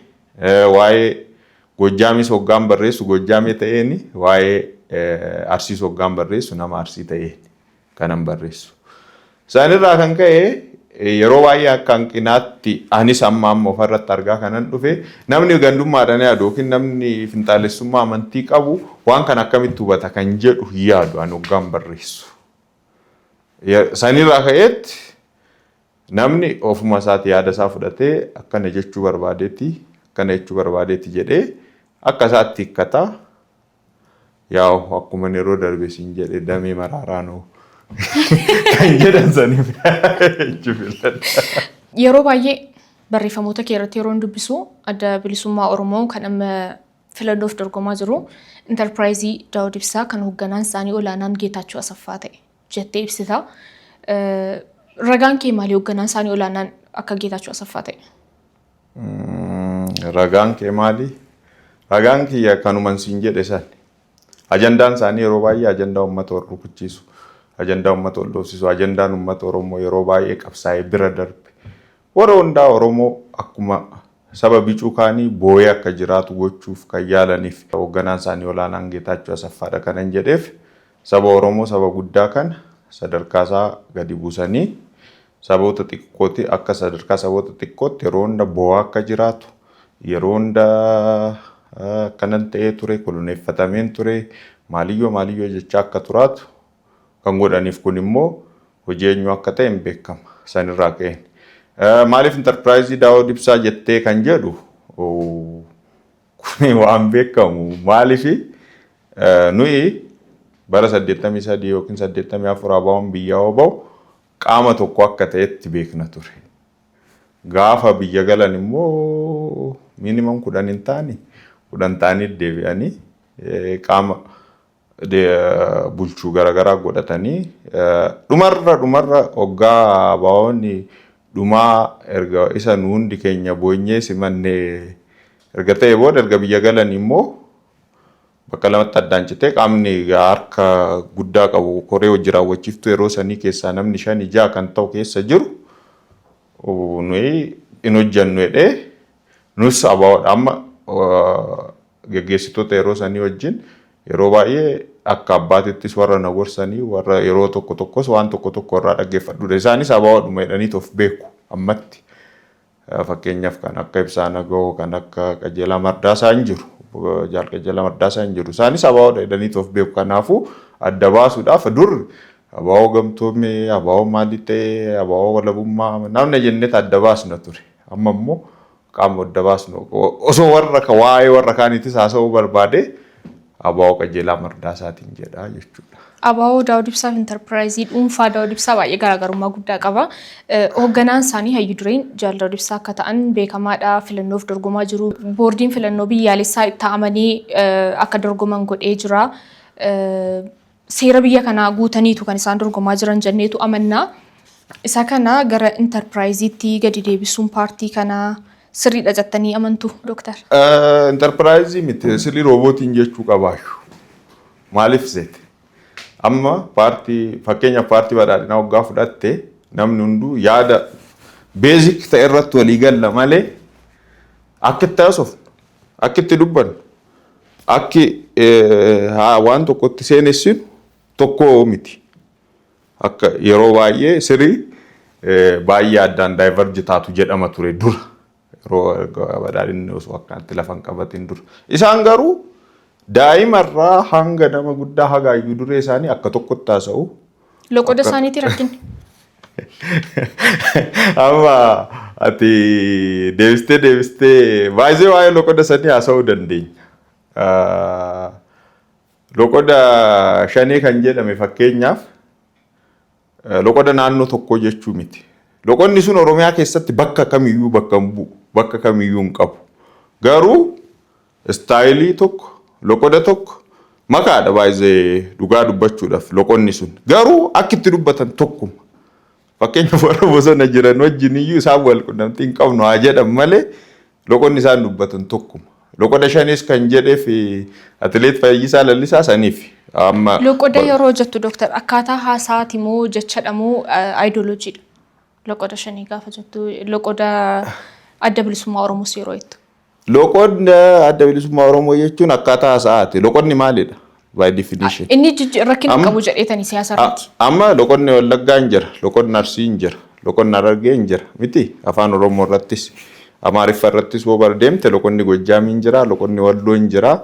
waa'ee Gojjaamis hoggaan barreessu Gojjaamee ta'een, waa'ee Arsiis hoggaan barreessu nama Arsii ta'een kanan barreessu. Isaanirraa kan ka'e yeroo baay'ee akka hanqinaatti anis amma amma ofirratti argaa kanan dhufe, namni gandummaadhaan yaadu yookiin namni finxaalessummaa amantii qabu waan kana akkamitti hubata kan jedhu hin yaadu ani hoggaan barreessu. Sanirraa ka'eetti namni ofuma isaati yaada isaa fudhatee akkana jechuu barbaadeeti, akkana jechuu barbaadeeti jedhee akka isaatti hiikkataa. Yaa'u akkuma yeroo darbe siin jedhe, damee maraaraanoo kan jedhan saniif jechuu filadha. Yeroo baay'ee barreeffamoota kee irratti yeroo dubbisu, Adda Bilisummaa Oromoo kan amma filannoof dorgomaa jiru intarpiraayizii Daawud Ibsaa kan hoogganaan isaanii olaanaan Geetaachoo Asaffaa ta'e jettee ibsita. Ragaan kee maali hoogganaan isaanii olaanaan akka Geetaachoo Asaffaa ta'e? Ragaan kee maali? Ragaan kiyya kanuman siin jedhe san. Ajandaan isaanii yeroo baay'ee ajandaa uummata wal rukuchiisu, ajandaa uummata wal dhoofsisu, ajandaan uummata Oromoo yeroo baay'ee qabsaa'ee bira darbe. Warra hundaa Oromoo akkuma saba bicuu kaanii boo'ee akka jiraatu gochuuf kan yaalaniif hoogganaan isaanii olaanaan Geetaachoo Asaffaadha kanan jedheef, saba Oromoo saba guddaa kana sadarkaa isaa gadi buusanii saboota xiqqooti akka sadarkaa saboota xiqqootti yeroo hunda boo'aa akka jiraatu, yeroo hunda akkanan ta'ee ture, koloneeffatameen ture, maaliyyoo maaliyyoo jechaa akka turaatu kan godhaniif, kun immoo hojii eenyu akka ta'e hin beekama sanirraa ka'een. Maaliif intarpiraayizii Daawud Ibsaa jettee kan jedhu, kun waan beekamu. Maaliif? Nuyi bara 83 yookiin 84 ABO'n biyyaa yoo ba'u qaama tokko akka ta'etti beekna ture. Gaafa biyya galan immoo minimum 10 hin taane, 10 ta'anii deebi'anii qaama bulchuu garaagaraa godhatanii dhumarra hoggaa ABO'n dhumaa erga isa nu hundi keenya boonyee simannee erga ta'e booda, erga biyya galan immoo bakka lamatti addaan citee, qaamni harka guddaa qabu, koree hojii raawwachiiftuu yeroo sanii keessaa namni shani ja'a kan ta'u keessa jiru, nuyi hin hojjennu jedhee nus ABOdha. Amma geggeessitoota yeroo sanii wajjin yeroo baay'ee akka abbaatittis warra na gorsanii, warra yeroo tokko tokkos waan tokko tokko irraa dhaggeeffadhudha. Isaanis ABOdhuma jedhanii of beeku ammatti. Fakkeenyaaf kan akka Ibsaa Nagoo, kan akka Qajeelaa Mardaasaa hin jiru. Jaal Qajeelaa Mardaasaa hin jiru. Isaanis ABOdha jedhanii of beeku. Kanaafuu adda baasuudhaaf dur ABO gamtoomee, ABO maalii ta'e, ABO walabummaa namni jenneet adda baasna ture. Amma immoo qaama adda baasnu osoo warra waa'ee warra kaaniitis haasa'uu barbaade ABO Qajeelaa Mardaasaatiin jedha jechuudha. ABO Daawud Ibsaa fi intarpiraayizii dhuunfaa Daawud Ibsaa baay'ee garaagarummaa guddaa qaba. Hoogganaan isaanii hayyu dureen Jaal Daawud Ibsaa akka ta'an beekamaadha. Filannoof dorgomaa jiru. Boordiin filannoo biyyaalessaa itti amanii akka dorgoman godhee jira. Seera biyya kanaa guutaniitu kan isaan dorgomaa jiran jenneetu amannaa. Isa kana gara intarpiraayiziitti gadi deebisuun paartii kanaa sirriidha jettanii amantu, Dooktar? Intarpiraayizii miti, sirrii roobootiin jechuu qabaashu. Maaliif seete? Amma paartii, fakkeenyaaf paartii badhaadhinaa waggaa fudhatte, namni hunduu yaada basic ta'e irratti walii galla malee akka itti haasofnu, akka itti dubbannu, akki waan tokkotti seenessinu tokko miti. Akka yeroo baay'ee sirrii baay'ee addaan diverge taatu jedhama ture dura. Yeroo badhaadhinni osoo akkanatti lafa hin qabatin dura. Isaan garuu daa'imarraa hanga nama guddaa haga hayyuu duree isaanii akka tokkotti haasa'u. Loqoda isaaniitii rakkinni. Amma ati deebistee deebistee baay'ee waa'ee loqoda sanii haasa'uu dandeenya. Loqoda shanee kan jedhame fakkeenyaaf loqoda naannoo tokkoo jechuu miti. Loqonni sun Oromiyaa keessatti bakka kamiyyuu bakka hin bu'u, bakka kamiyyuu hin qabu. Garuu style tokko, loqoda tokko makaadha baay'ee dhugaa dubbachuudhaaf loqonni sun. Garuu akka itti dubbatan tokkuma. Fakkeenyaaf warra bosona jiran wajjin iyyuu isaan wal qunnamtii hin qabnu haa jedhan malee loqonni isaan dubbatan tokkuma. Loqoda shanis kan jedheef atileet Fayyisaa Lallisaa saniif. Amma Loqoda yeroo jettu, Dooktar, akkaataa haasaati moo jechadha moo aayidooloojiidha? Loqoda shanii gaafa jettu, loqoda Adda Bilisummaa Oromoos yeroo jettu. Loqodni Adda Bilisummaa Oromoo jechuun akkaataa haasaati. Loqodni maalidha? By definition. Inni rakkina qabu jedheetanii siyaasa irratti. Amma loqonni Wallaggaa hin jira, loqonni Arsii hin jira, loqonni Harargee hin jira. Miti afaan Oromoo irrattis, Amaariffa irrattis yoo bara deemte loqonni Gojjaamii hin jira, loqonni Walloo hin jira.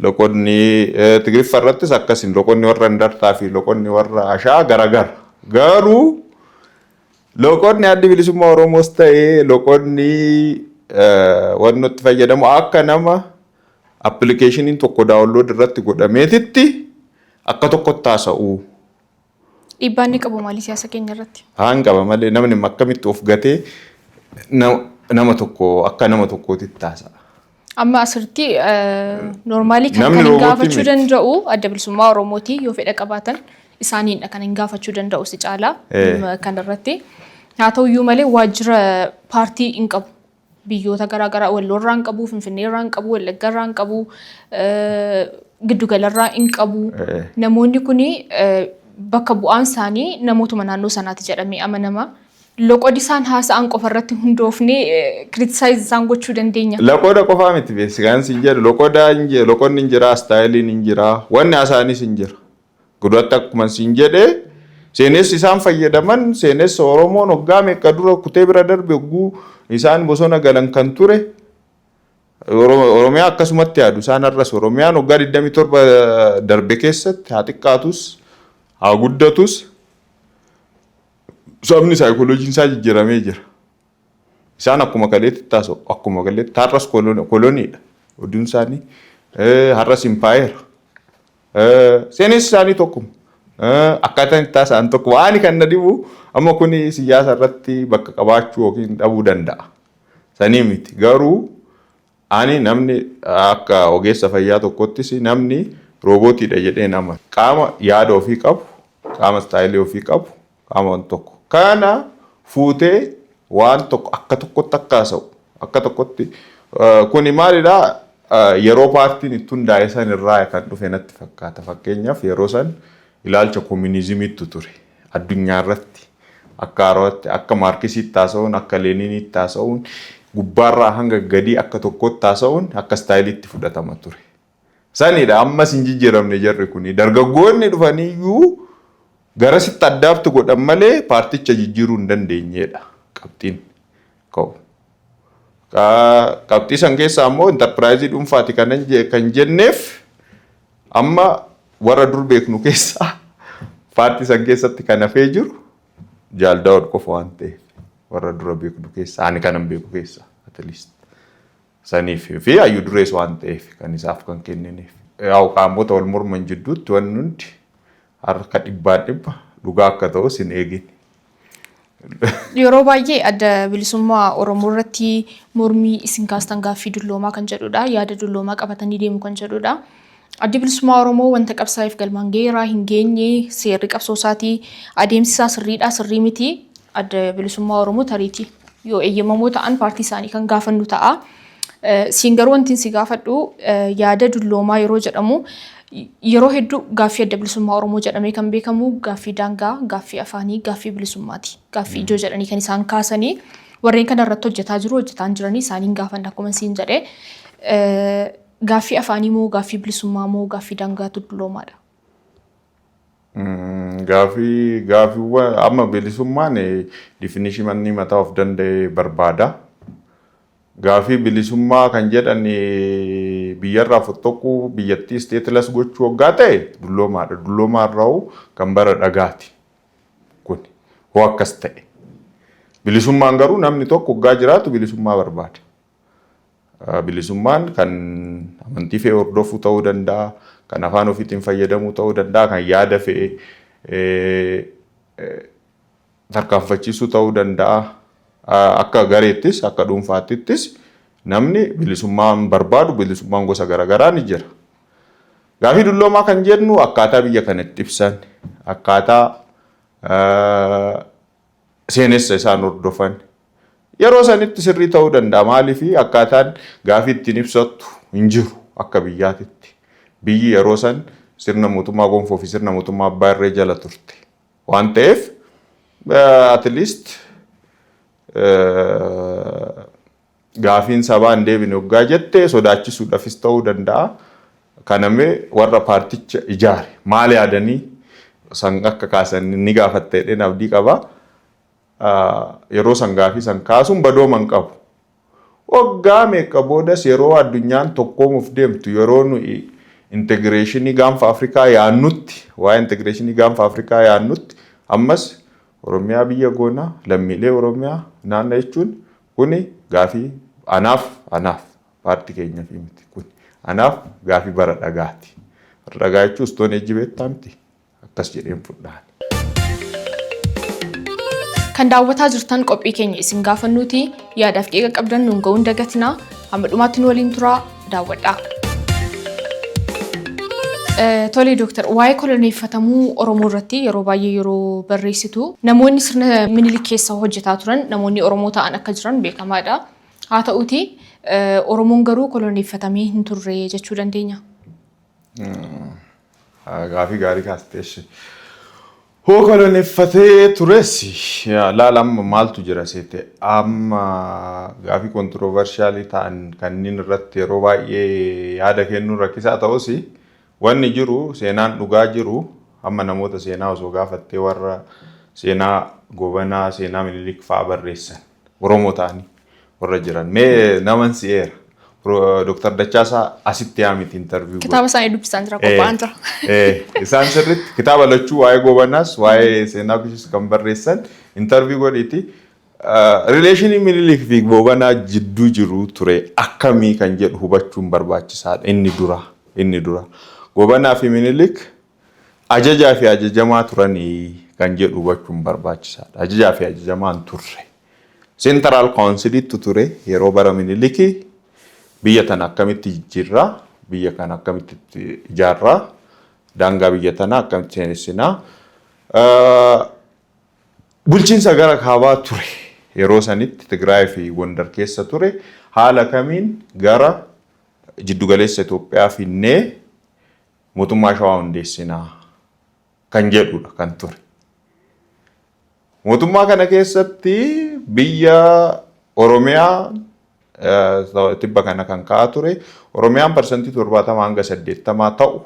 Loqonni Tigriffa irrattis akkasin loqonni warra Indartaa fi loqonni warra Ashaa garagara. Garuu loqonni Addi Bilisummaa Oromoos ta'ee loqonni wanni itti fayyadamu akka nama appilikeeshiniin tokko download irratti godhameetitti akka tokkotti haasa'u. Dhiibbaan inni qabu maali siyaasa keenya irratti? Haan qaba malee, namni akkamitti of gatee nama tokko akka nama tokkootitti haasa'a? Amma asirratti normally kan kan hin gaafachuu danda'u Adda Bilisummaa Oromooti, yoo fedha qabaatan isaaniidha kan hin gaafachuu danda'u si caalaa kanarratti. Haa ta'uyyuu malee waajjira paartii hin qabu. Biyyoota garaagaraa Walloorraa hin qabu, Finfinneerraa hin qabu, Wallaggarraa hin qabu, Giddugalarraa hin qabu. Namoonni kuni bakka bu'aan isaanii namootuma naannoo sanaati jedhamee amanama. Loqodi isaan haasa'an qofa irratti hundoofnee criticize isaan gochuu dandeenya. Loqoda qofaa miti beeksikaan siin jedhu, loqoda loqonni hin jira, styleiin hin jira, wanni haasa'anis hin jira. Guddatti akkuma siin jedhee seenessi isaan fayyadaman seenessa Oromoon waggaa meeqa dura kutee bira darbe, hogguu isaan bosona galan kan ture. Oromiyaa akkasumatti yaadu isaan har'as. Oromiyaan waggaa 27 darbe keessatti haa xiqqaatus haa guddatus sabni saayikolojiin isaa jijjiiramee jira. Isaan akkuma kaleetti taasa'u, akkuma kaleetti har'as koloniidha. Oduun isaanii har'as impaayera. Seenessi isaanii tokkuma. Akkaataan itti taasa'an tokko. Waan kan na dhibu amma kuni siyaasa irratti bakka qabaachuu yookiin dhabuu danda'a. Sanii miti. Garuu ani namni akka ogeessa fayyaa tokkottis namni roobootiidha jedhee nama. Qaama yaada ofii qabu, qaama style ofii qabu, qaama waan tokko. Kana fuutee waan tokko akka tokkotti akka haasa'u, akka tokkotti kuni maalidhaa, yeroo paartiin itti hundaa'e san irraa kan dhufe natti fakkaata. Fakkeenyaaf yeroo san ilaalcha koominizimiitu ture addunyaa irratti. Akka haarawaatti akka Maarkisiitti haasa'uun, akka Leeniiniitti haasa'uun, gubbaarraa hanga gadii akka tokkotti haasa'uun akka styleitti fudhatama ture. Sanidha, ammas hin jijjiiramne jarri kuni. Dargaggoonni dhufaniyyuu garasitti addaaftu godhan malee paarticha jijjiiruu hin dandeenyedha qabxiin ka'u. Qabxii san keessaa immoo enterpriseii dhuunfaati kan jenneef, amma warra dur beeknu keessaa paartii san keessatti kan hafee jiru Jaal Daawud qofa waan ta'eef, warra dura beeknu keessaa, ani kanan beeku keessaa at least. Saniif fi hayyuu durees waan ta'eef kan isaaf kan kenniniif. Yaa'u, qaamota wal morman jidduutti wanni hundi harka dhibbaa dhibba dhugaa akka ta'us hin eegin. Yeroo baay'ee Adda Bilisummaa Oromoo irratti mormii isin kaastan gaaffii dulloomaa kan jedhudha. Yaada dulloomaa qabatanii deemu kan jedhudha. Addi Bilisummaa Oromoo wanta qabsaa'eef galmaan gaheeraa hin geenye, seerri qabsoo isaatii, adeemsi isaa sirriidhaa sirrii miti. Adda Bilisummaa Oromoo tariitii yoo eeyyamamoo ta'an paartii isaanii kan gaafannu ta'a. Siin garuu wanti si gaafadhu, yaada dulloomaa yeroo jedhamu, yeroo hedduu gaaffii Adda Bilisummaa Oromoo jedhamee kan beekamu gaaffii daangaa, gaaffii afaanii, gaaffii bilisummaati. Gaaffii ijoo jedhanii kan isaan kaasanii warreen kana irratti hojjetaa jiru, hojjetaan jiranii isaaniin gaafanna akkuma siin jedhee. Gaaffii afaanii moo, gaaffii bilisummaa moo, gaaffii daangaatu dulloomaadha? Gaaffiiwwan amma bilisummaan definitionii mataa of danda'e barbaada. Gaaffii bilisummaa kan jedhan biyyarraa fottoquu, biyyattii stateless gochuu waggaa ta'e dulloomaadha. Dulloomaarraa kan bara dhagaati kun hoo akkas ta'e. Bilisummaan garuu namni tokko waggaa jiraatu bilisummaa barbaada. Bilisummaan kan amantii fe'e hordofuu ta'uu danda'a, kan afaan ofiitiin fayyadamuu ta'uu danda'a, kan yaada fe'e tarkaanfachiisuu ta'uu danda'a. Akka gareettis akka dhuunfaattis namni bilisummaan barbaadu bilisummaan gosa garaagaraa ni jira. Gaafii dulloomaa kan jennu akkaataa biyya kana itti ibsan, akkaataa seenessa isaan hordofan yeroo sanitti sirrii ta'uu danda'a. Maaliif? Akkaataan gaafii ittiin ibsattu hin jiru akka biyyaatitti. Biyyi yeroo san sirna mootummaa gonfoo fi sirna mootummaa abbaa irree jala turte. Waan ta'eef at least gaafiin sabaa hin deebine waggaa jette sodaachisuudhaafis ta'uu danda'a. Kanamee warra paarticha ijaare maal yaadanii san akka kaasan ni gaafatte jedheen abdii qaba. Yeroo san gaafii san kaasuun badooma hin qabu. Waggaa meeqa boodas, yeroo addunyaan tokkoomuuf deemtu, yeroo nuyi integrationii gaanfa Afrikaa yaannutti, waa'ee integrationii gaanfa Afrikaa yaannutti, ammas Oromiyaa biyya goonaa, lammiilee Oromiyaa naanna jechuun kuni gaafii anaaf paartii keenyaaf miti, kun anaaf gaafii bara dhagaati. Bara dhagaa jechuun Stone Age beektaa miti, akkas jedheen fudhaan. Kan daawwataa jirtan qophii keenya isin gaafannuuti. Yaadaaf qeeqa qabdan nuun ga'uun dagatinaa. Hamma dhumaatti nu waliin turaa, daawwadhaa. Tole dooktar, waa'ee koloneeffatamuu Oromoo irratti yeroo baay'ee yeroo barreessitu namoonni sirna Minilik keessa hojjetaa turan namoonni Oromoo ta'an akka jiran beekamaadha. Haa ta'uuti Oromoon garuu koloneeffatamee hin turre jechuu dandeenya? Gaafii gaarii kaasteessi. Hoo koloneeffatee tures, laala, amma maaltu jira seete, amma gaafii controversialii ta'an kanneen irratti yeroo baay'ee yaada kennuun rakkisaa ta'us, wanni jiru, seenaan dhugaa jiru, amma namoota seenaa osoo gaafattee, warra seenaa Gobanaa, seenaa Minilik fa'aa barreessan, Oromoo ta'anii warra jiran, mee naman si'eera. Dr. Dachaasaa asitti yaamiti interview. Kitaaba isaanii dubbisaan jira, qophaa'an jira. Isaan sirriitti kitaaba lachuu, waa'ee Gobanaas waa'ee seenaa Kushis kan barreessan interview godhiiti. Relationii Minilik fi Gobanaa jidduu jiru ture akkamii kan jedhu hubachuun barbaachisaadha inni dura inni dura. Gobanaa fi Minilik ajajaa fi ajajamaa turanii kan jedhu hubachuun barbaachisaadha. Ajajaa fi ajajamaa hin turre. Central Councilittu ture yeroo bara Minilikii. Biyya tana akkamitti jijjiirraa, biyya kana akkamitti ijaarraa, daangaa biyya tanaa akkamitti seenessinaa. Bulchiinsa gara kaabaa ture yeroo sanitti Tigraay fi Gondar keessa ture haala kamiin gara jiddugaleessa Itoophiyaa finnee mootummaa Shawaa hundeessinaa kan jedhudha kan ture. Mootummaa kana keessatti biyya Oromiyaa tibba kana kan ka'aa ture, Oromiyaan 70% hanga 80% ta'u,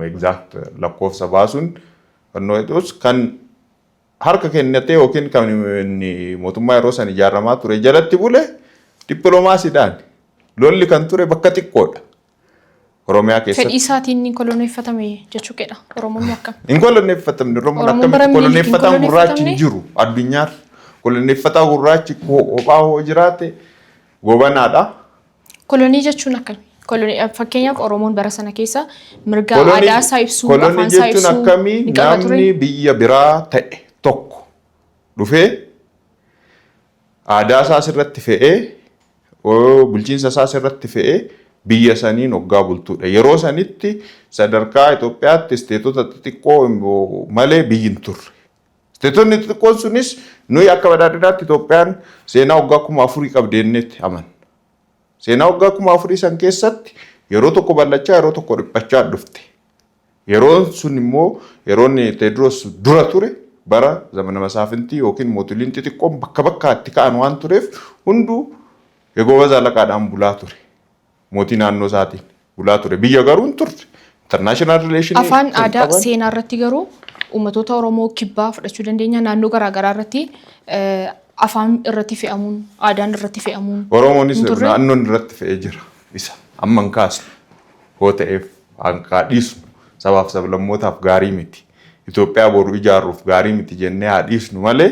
exact lakkoofsa baasuun kan harka kennatee yookiin kan inni mootummaa yeroo san ijaaramaa ture jalatti bule dippiloomaasiidhaan lolli kan ture bakka xiqqoodha. Oromiyaa keessatti. Fedhii isaatiin ni koloneeffatame jechuu keedha. Oromoon akkam? Hin koloneeffatamne. Oromoon Oromoon bara akkamitti Minilik hin koloneeffataan gurraachi hin koloneeffatamne? jiru addunyaarra. Koloneeffataa gurraachi kophaa hoo jiraate Goobanaadha. Kolonii jechuun akkami? Kolonii, fakkeenyaaf, Oromoon bara sana keessa mirga Kolonii aadaa isaa ibsuu, kolonii afaan isaa jechuun ibsuu akkamii ni qaba ture? Namni biyya biraa ta'e tokko dhufee aadaa isaa sirratti fe'ee, bulchiinsa isaa sirratti fe'ee biyya saniin hoggaa bultuudha. Yeroo sanitti sadarkaa Itoophiyaatti isteetota xixiqqoo malee biyyi hin turre. Isteetonni xixiqqoon sunis nuyi akka badhaadhinaatti Itoophiyaan seenaa waggaa 4000 qabdi jenneetti amanna. Seenaa waggaa 4000 san keessatti yeroo tokko bal'achaa, yeroo tokko dhiphachaa dhufte. Yeroon sun immoo yeroon Teediroos dura ture, bara zamana masaafintii yookiin mootuliin xixiqqoon bakka bakkaatti ka'an waan tureef, hunduu eegooba zalaqaadhaan bulaa ture. Mootii naannoo isaatiin bulaa ture. Biyya garuu hin turre. International relation Afaan, aadaa, seenaa irratti garuu uummatoota Oromoo kibbaa fudhachuu dandeenya. Naannoo garaagaraa irratti afaan irratti fe'amuun, aadaan irratti fe'amuun Oromoonis hin turre. Naannoon irratti fe'ee jira. Isa amma hin kaasnu. Hoo ta'eef hanqaa dhiisnu, sabaaf sablammootaaf gaarii miti. Itoophiyaa boru ijaarruuf gaarii miti jennee haa dhiisnu malee,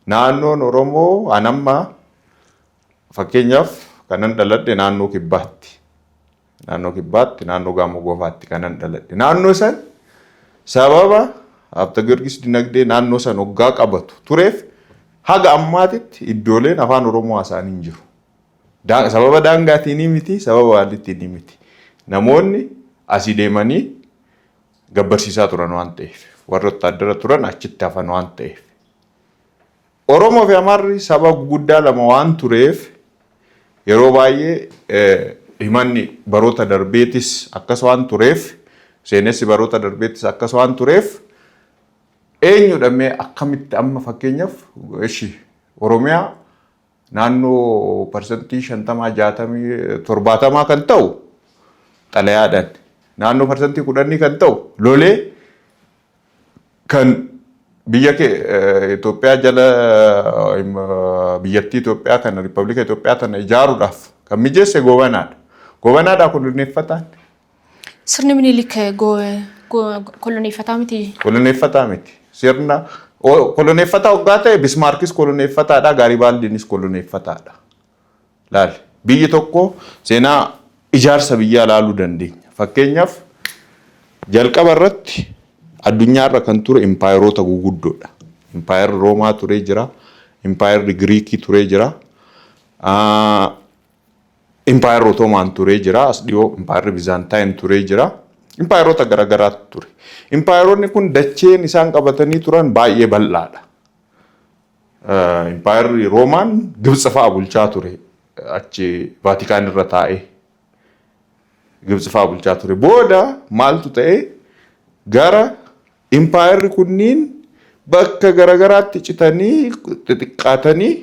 naannoon Oromoo anamma fakkeenyaaf kanan dhaladhe naannoo kibbaatti. Naannoo kibbaatti, naannoo Gamoo Gofaatti kanan dhaladhe. Naannoo san sababa Habta Giyoorgis dinagdee naannoo san hoggaa qabatu tureef haga ammaatitti iddooleen afaan Oromoo haasa'an hin jiru. Sababa daangaatiin miti, sababa waalittiin miti. Namoonni asii deemanii gabbarsiisaa turan waan ta'eef, warra wottaaddara turan achitti hafan waan ta'eef. Oromoo fi Amaarri saba guguddaa lama waan tureef yeroo baay'ee himanni baroota darbeetis akkas waan tureef, seenessi baroota darbeetis akkas waan tureef, eenyudha mee akkamitti amma fakkeenyaaf ishi Oromiyaa naannoo 50%, 60, 70 kan ta'u xalayaadhaan, naannoo 10% kan ta'u lolee kan biyya Itoophiyaa jala, biyyattii Itoophiyaa kana, Riippablika Itoophiyaa tana ijaaruudhaaf kan mijeesse Goobanaadha. Goobanaadhaa koloneeffataan. Sirni Minilik koloneeffataa miti. Koloneeffataa miti. Sirna koloneeffataa waggaa ta'e Bismaarkis koloneeffataadha, Gaaribaaldiinis koloneeffataadha. Laali, biyyi tokko seenaa ijaarsa biyyaa laaluu dandeenya. Fakkeenyaaf, jalqaba irratti addunyaarra kan ture impaayeroota guguddoodha. Impaayerri Roomaa turee jira. Impaayerri Giriikii turee jira. Impaayerri Otoomaan turee jira. As dhiyoo impaayerri Bizaantaayin turee jira. Impaayeroota garaagaraatu ture. Impaayeroonni kun dacheen isaan qabatanii turan baay'ee bal'aadha. Impaayerri Roomaan Gibxi fa'aa bulchaa ture. Achi Vaatikaan irra taa'ee Gibxi fa'aa bulchaa ture. Booda maaltu ta'e? Gara impaayerri kunniin bakka garaagaraatti citanii xixiqqaatanii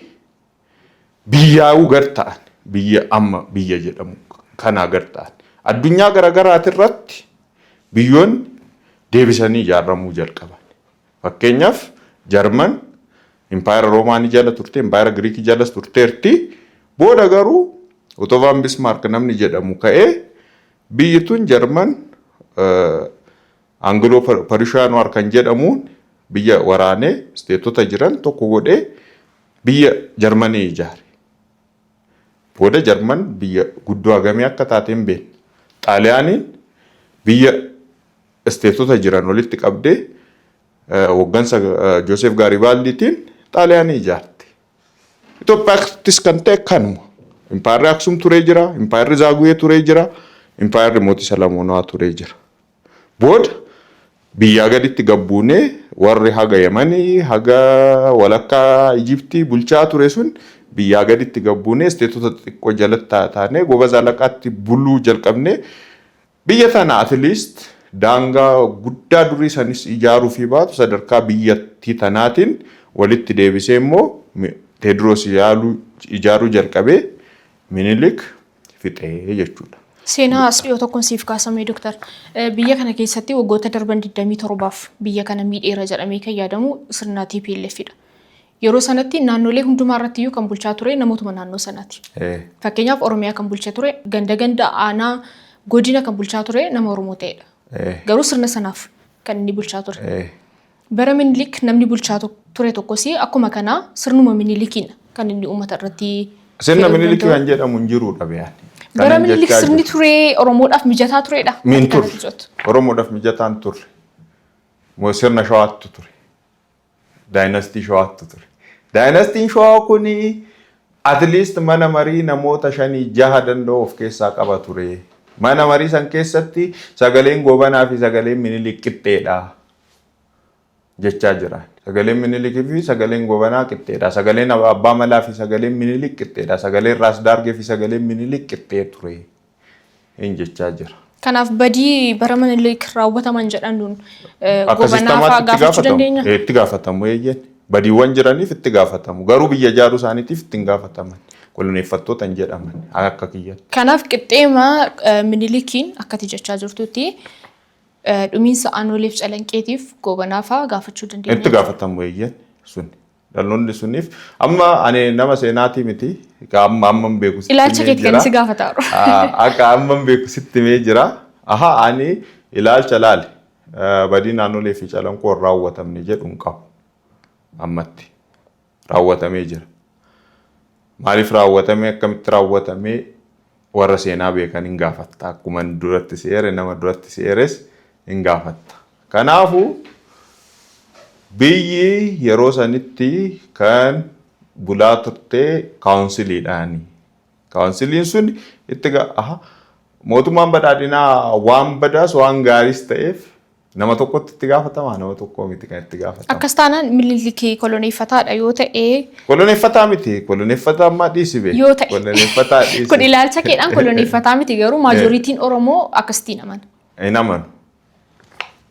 biyyaa'uu gad ta'an, biyya amma biyya jedhamu kanaa gad ta'an. Addunyaa garaagaraati irratti biyyoonni deebisanii ijaaramuu jalqaban. Fakkeenyaaf, Jarman impaayera Roomaanii jala turte, impaayera Giriikii jalas turteerti. Booda garuu Otto von Bismarck namni jedhamu ka'ee biyyi tun Jarman Anglo Prussian War kan jedhamuun biyya waraanee isteetota jiran tokko godhee biyya Jarmanii ijaare. Booda Jarman biyya guddoo hagamii akka taate hin beekne. Xaaliyaaniin biyya isteetota jiran walitti qabdee hooggansa Joosef Gaaribaldiitiin Xaaliyaanii ijaarte. Itoophiyaattis kan ta'e kanuma. Impaayerri Aksum turee jira, impaayerri Zaaguwee turee jira, impaayerri Mootii Salamoonaa turee jira. Booda biyyaa gaditti gabbuunee warri haga Yemanii, haga walakkaa Ijiptii bulchaa ture sun biyyaa gaditti gabbuunee isteetota xixiqqoo jalatti taanee gobaza alaqaatti buluu jalqabnee biyya tana at least Daangaa guddaa durii sanis ijaaruu fi baatu sadarkaa biyyattii tanaatiin walitti deebisee immoo Teediroos ijaaruu jalqabee Minilik fixee jechuudha. Seenaa as dhiyoo tokkoon siif kaasamee, Dooktar. Biyya kana keessatti waggoota darban 27f biyya kana miidheera jedhamee kan yaadamu sirna TPLFidha. Yeroo sanatti naannolee hundumaa irratti iyyuu kan bulchaa ture namootuma naannoo sanaati. Fakkeenyaaf, Oromiyaa kan bulchaa ture, ganda ganda, aanaa, godina kan bulchaa ture nama Oromoo ta'edha. Garuu sirna sanaaf kan inni bulchaa ture. Bara Minilik namni bulchaa ture tokkos akkuma kanaa sirnuma Minilikiin kan inni uummata irratti Sirna Minilikii kan jedhamu hin jiruudha biyaan. Bara Minilik sirni turee Oromoodhaaf mijataa turedha. Min turre. Oromoodhaaf mijataan turre. Sirna Shawaattu ture. Dynasty Shawaattu ture. Dynastyn Shawaa kuni at least mana marii namoota shanii jaha danda'u of keessaa qaba ture. Mana marii san keessatti sagaleen Goobanaa fi sagaleen Minilik qixxeedha jechaa jira. Sagaleen Minilikii fi sagaleen Goobanaa qixxeedha. Sagaleen Abbaa Malaa fi sagaleen Minilik qixxeedha. Sagaleen Raas Daargee fi sagaleen Minilik qixxee ture hin jechaa jira. Kanaaf badii bara Minilik raawwataman jedhanuun Goobanaa fa'aa gaafachuu dandeenya. Itti gaafatamu, eeyyeen. Badiiwwan jiraniif itti gaafatamu. Garuu biyya ijaaruu isaaniitiif itti hin gaafataman. Koloneeffattoota hin jedhaman akka kiyyatti. Kanaaf qixxeema Minilikiin akkati jechaa jirtutti dhumiinsa Aanoleef Calanqeetiif Goobanaa fa'aa gaafachuu dandeenya. Itti gaafatamu, eeyyeen sun. Dhaloonni suniif amma ani nama seenaatii miti. Amma amma hin beeku sitti Ilaalcha keeti kan si gaafataa jiru. Akka amma hin beeku sitti himee jira. Aha, ani ilaalcha laale. Badii Aanolee fi Calanqoo hin raawwatamne jedhu hin qabu. Ammatti raawwatamee jira. Maaliif raawwatame, akkamitti raawwatame, warra seenaa beekan hin gaafatta. Akkuma duratti seere nama duratti seeres hin gaafatta. Kanaafuu biyyi yeroo sanitti kan bulaa turte counciliidhaani. Counciliin sun itti mootummaan badhaadhinaa waan badaas waan gaariis ta'eef nama tokkotti itti gaafatama, nama tokko miti kan itti gaafatamu. Akkas taanaan Minilikii koloneeffataadha yoo ta'e Koloneeffataa miti. Koloneeffataa ammaa dhiisi bee. Yoo ta'e. Koloneeffataa dhiisi. Kun ilaalcha keedhaan koloneeffataa miti, garuu majorityn Oromoo akkasitiin amana. Hin amanu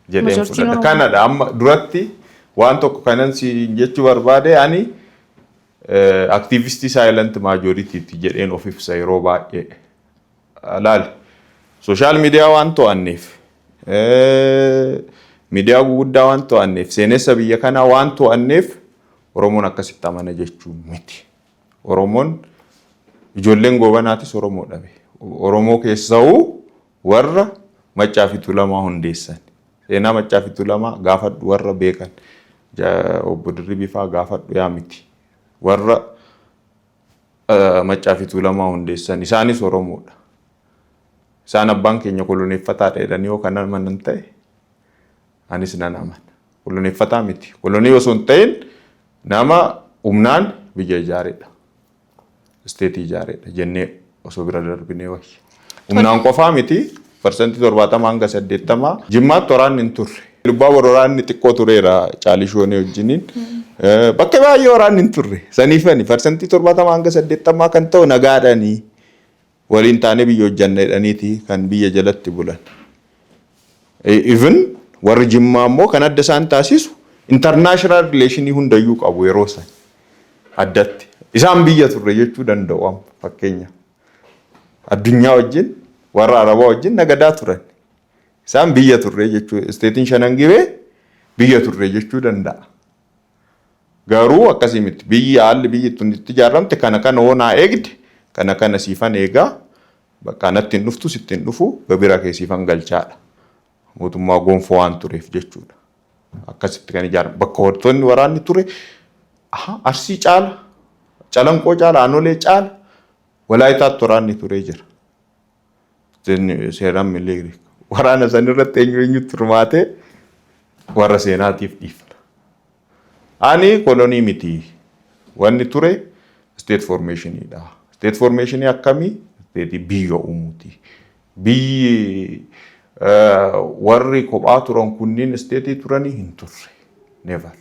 jedheen Majorityn fudhadha. Oromoo. Kanadha amma duratti waan tokko kanan si jechuu barbaade, ani activistii silent majorityti jedheen of ibsa yeroo baay'ee. Laali, social media waan to'anneef, miidiyaa guguddaa waan to'anneef, seenessa biyya kanaa waan to'anneef Oromoon akkasitti amana jechuu miti. Oromoon ijoolleen Goobanaatis Oromoo dhabe. Oromoo keessa'uu warra Maccaa fi Tuulamaa hundeessan. Seenaa Maccaa fi Tuulamaa gaafadhu, warra beekan. Obbo Dirribii fa'aa gaafadhu yaa miti. Warra Maccaa fi Tuulamaa hundeessan isaanis Oromoodha. Isaan abbaan keenya koloneeffataadha jedhanii yoo kan amanan ta'e anis nan amana. Koloneeffataa miti. Kolonii osoo hin ta'in nama humnaan biyya ijaaredha. State ijaaredha jennee osoo bira darbinee wayya. Humnaan qofaa miti, 70% hanga 80% Jimmaatti waraanni hin turre. Lubbaabor waraanni xiqqoo tureera Caalishoonii wajjiniin. Bakka baay'ee waraanni hin turre. Saniifani 70% hanga 80% kan ta'u nagaadhaanii waliin taanee biyya hojjanna jedhaniiti kan biyya jalatti bulan. Even warri Jimmaa immoo kan adda isaan taasisu international relationii hundayyuu qabu yeroo san addatti. Isaan biyya turre jechuu danda'u amma fakkeenya. Addunyaa wajjin, warra Arabaa wajjin nagadaa turan. Isaan biyya turre jechuu, stateiin Shanan Gibee biyya turre jechuu danda'a. Garuu akkasii miti. Biyyi haalli biyyi tun itti ijaaramte kana kana hoo naa eegde kana kana siifan eegaa, bakka natti hin dhuftu, sitti hin dhufu, gibira kee siifan galchaadha. Mootummaa gonfoo waan tureef jechuudha. Akkasitti kan ijaarame. Bakka wantoonni waraanni ture Arsii caala, Calanqoo caala, Aanolee caala, Walaayitaatti waraanni turee jira. Seeraan Minilik. Waraana san irratti eenyu eenyutti hirmaatee warra seenaatiif dhiifna. Ani kolonii miti. Wanni ture state formationiidha. State formationii akkamii? State biyya uumuuti. Biyyi warri kophaa turan kunniin state turanii hin turre. Never.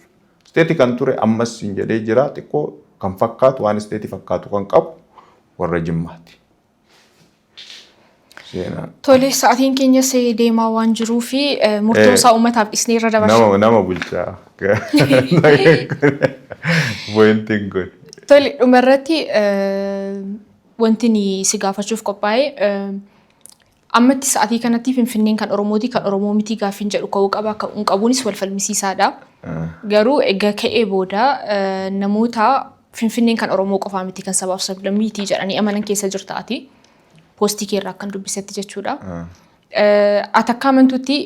State kan ture ammas hin jedhee jira, xiqqoo kan fakkaatu, waan state fakkaatu kan qabu warra Jimmaati. Seenaa. Tole, sa'aatiin keenyas deemaa waan jiruu fi murtoo isaa uummataaf dhisnee irra dabarsa. Nama bulchaa. Pointiin kun. Tole, dhumarratti wanti ni si gaafachuuf qophaa'e, ammatti sa'aatii kanatti Finfinneen kan Oromooti, kan Oromoo miti gaaffiin jedhu ka'uu qaba, ka'uu hin qabuunis wal falmisiisaadha. Garuu egaa ka'ee booda namoota Finfinneen kan Oromoo qofaa miti, kan sabaaf sablammiiti jedhanii amanan keessa jirtaati. Poostii kee irraa akkan dubbisetti jechuudha. Ati akka amantuutti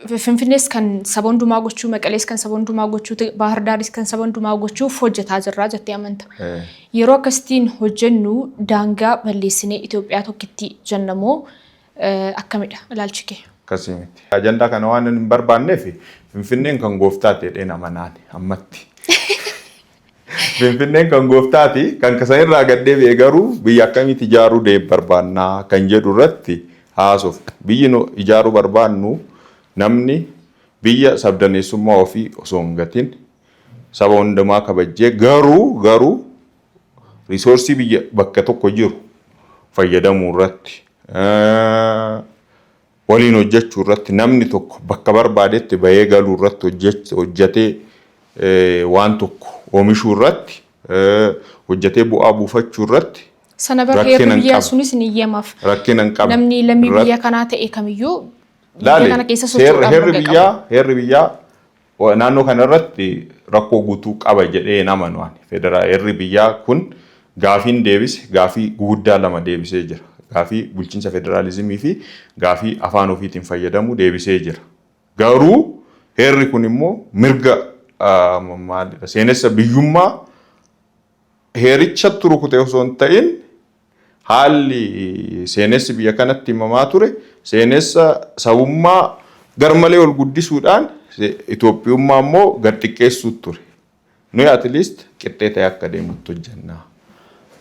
Finfinnees kan saba hundumaa gochuu, Maqalees kan saba hundumaa gochuu, Baahir Daaris kan saba hundumaa gochuuf hojjetaa jirra jettee amanta. Yeroo akkasittiin hojjennu daangaa balleessinee Itoophiyaa tokkitti jennamoo akkamidha ilaalchi kee? Akkasii miti. Ajandaa kana waan hin barbaanneef Finfinneen kan gooftaati jedheen amanaani ammatti. Finfinneen kan gooftaati, kan kasanirraa gad deebi'e garuu biyya akkamitti ijaaruu deeb barbaannaa kan jedhu irratti haasuuf. Biyyi nu ijaaruu barbaannu namni biyya sabdaneessummaa ofii osoo hin gatin, saba hundumaa kabajjee, garuu resource biyya bakka tokko jiru fayyadamuu irratti, waliin hojjechuu irratti, namni tokko bakka barbaadetti bahee galuu irratti, hojjetee waan tokko oomishuu irratti, hojjetee bu'aa buufachuu irratti Sana bara heerri biyyaa sunis ni iyyamaaf. Rakkina hin qabu. Namni lammii biyya kanaa ta'e kamiyyuu biyya kana keessa socho'uudhaaf heerri biyyaa, heerri biyyaa naannoo kana irratti rakkoo guutuu qaba jedhee hin amanu ani. Federaal heerri biyyaa kun gaafiin deebise, gaafii guguddaa lama deebisee jira. Gaafii bulchiinsa federaalizimii fi gaafii afaan ofiitiin fayyadamu deebisee jira. Garuu heerri kun immoo mirga, maalidha, seenessa biyyummaa heerichatti rukute osoo hin ta'in, haalli seenessi biyya kanatti himamaa ture seenessa sabummaa garmalee ol guddisuudhaan Itoophiyummaa immoo gad xiqqeessuu ture. Nuyi at least qixxee ta'e akka deemutti hojjennaa.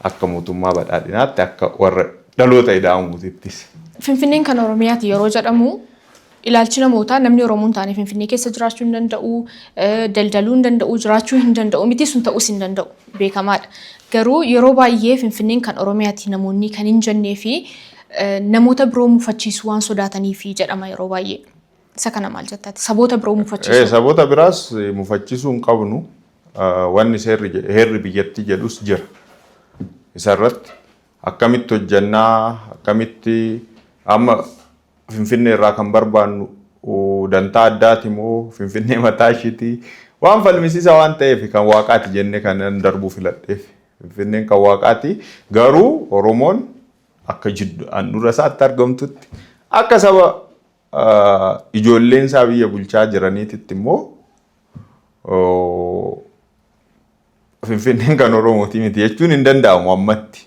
Akka mootummaa badhaadhinaatti, akka warra dhaloota ida'amuutittis. Finfinneen kan Oromiyaati yeroo jedhamu ilaalchi namootaa namni Oromoo hin taane Finfinnee keessa jiraachuu hin danda'u, daldaluu hin danda'u, jiraachuu hin danda'u miti, sun ta'uus hin danda'u, beekamaadha. Garuu yeroo baay'ee Finfinneen kan Oromiyaati namoonni kan hin jennee fi namoota biroo mufachiisuu waan sodaataniifi jedhama yeroo baay'ee. Isa kana maal jettaati? Saboota biroo mufachiisuu. Saboota biraas mufachiisuu hin qabnu. Wanni seerri heerri biyyattii jedhus jira. Isarratti akkamitti hojjannaa, akkamitti amma Finfinnee irraa kan barbaannu dantaa addaati moo Finfinnee mataa ishiiti, waan falmisiisaa waan ta'eef kan waaqaati jennee kan darbuu filadheef. Finfinneen kan waaqaati, garuu Oromoon akka jiddu handhuura isaatti argamtutti, akka saba ijoolleen isaa biyya bulchaa jiraniititti immoo Finfinneen kan Oromooti miti jechuun hin danda'amu ammatti.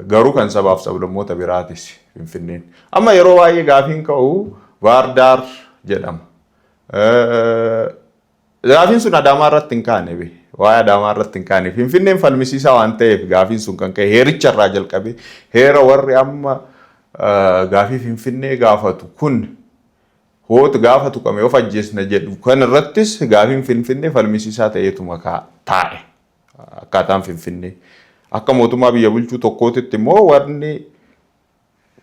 Garuu kan sabaaf sablammoota biraatis Finfinneen. Amma yeroo baay'ee gaafiin ka'u Baahir Daar jedhama. Gaafiin sun Adaamaa irratti hin kaane be. Waa'ee Adaamaa irratti hin kaane. Finfinneen falmisiisaa waan ta'eef gaafiin sun kan ka'e heericha irraa jalqabe, heera warri amma gaafii Finfinnee gaafatu kun hootu gaafa tuqame of ajjeesna jedhu kan irrattis gaafiin Finfinnee falmisiisaa ta'eetuma taa'e. Akkaataan Finfinnee. Akka mootummaa biyya bulchuu tokkootitti immoo warri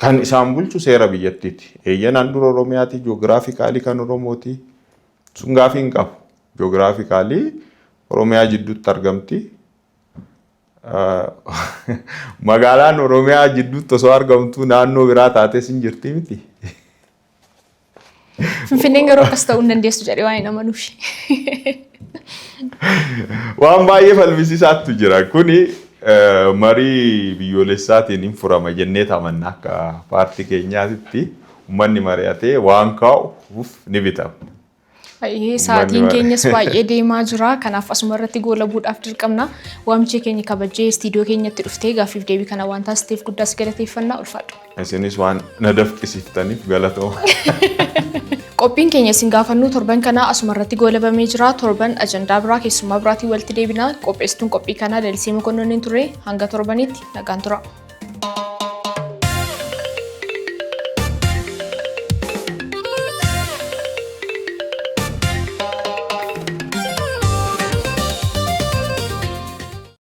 kan isaan bulchu seera biyyattiiti. Eeyyan handhuura Oromiyaati, geographically kan Oromooti. Sun gaafii hin qabu. Geographically Oromiyaa jidduutti argamti. Magaalaan Oromiyaa jidduutti osoo argamtu naannoo biraa taates hin jirti miti. Finfinneen garuu akkas ta'uu hin dandeessu jedhee waan hin amanuuf. Waan baay'ee falmisiisaatu jira. Kuni marii biyyoolessaatiin hin furama jennee amanna akka paartii keenyaatitti, uummanni mari'atee waan kaa'uuf ni bitama. Sa'aatiin keenyas baay'ee deemaa jira. Kanaaf asuma irratti goolabuudhaaf dirqamna. Waamicha keenya kabajee istiidiyoo keenyatti dhuftee gaaffiif deebii kana waan taasisteef guddaas galateeffannaa, ulfaadhu. Isinis waan na dafqisiiftaniif galatooma. Qophiin keenya isin gaafannuu torban kanaa asuma irratti goolabamee jira. Torban ajandaa biraa, keessummaa biraatiin walitti deebina. Qopheessituun qophii kanaa Lalisee Mokonnooniin ture. Hanga torbanitti nagaan tura.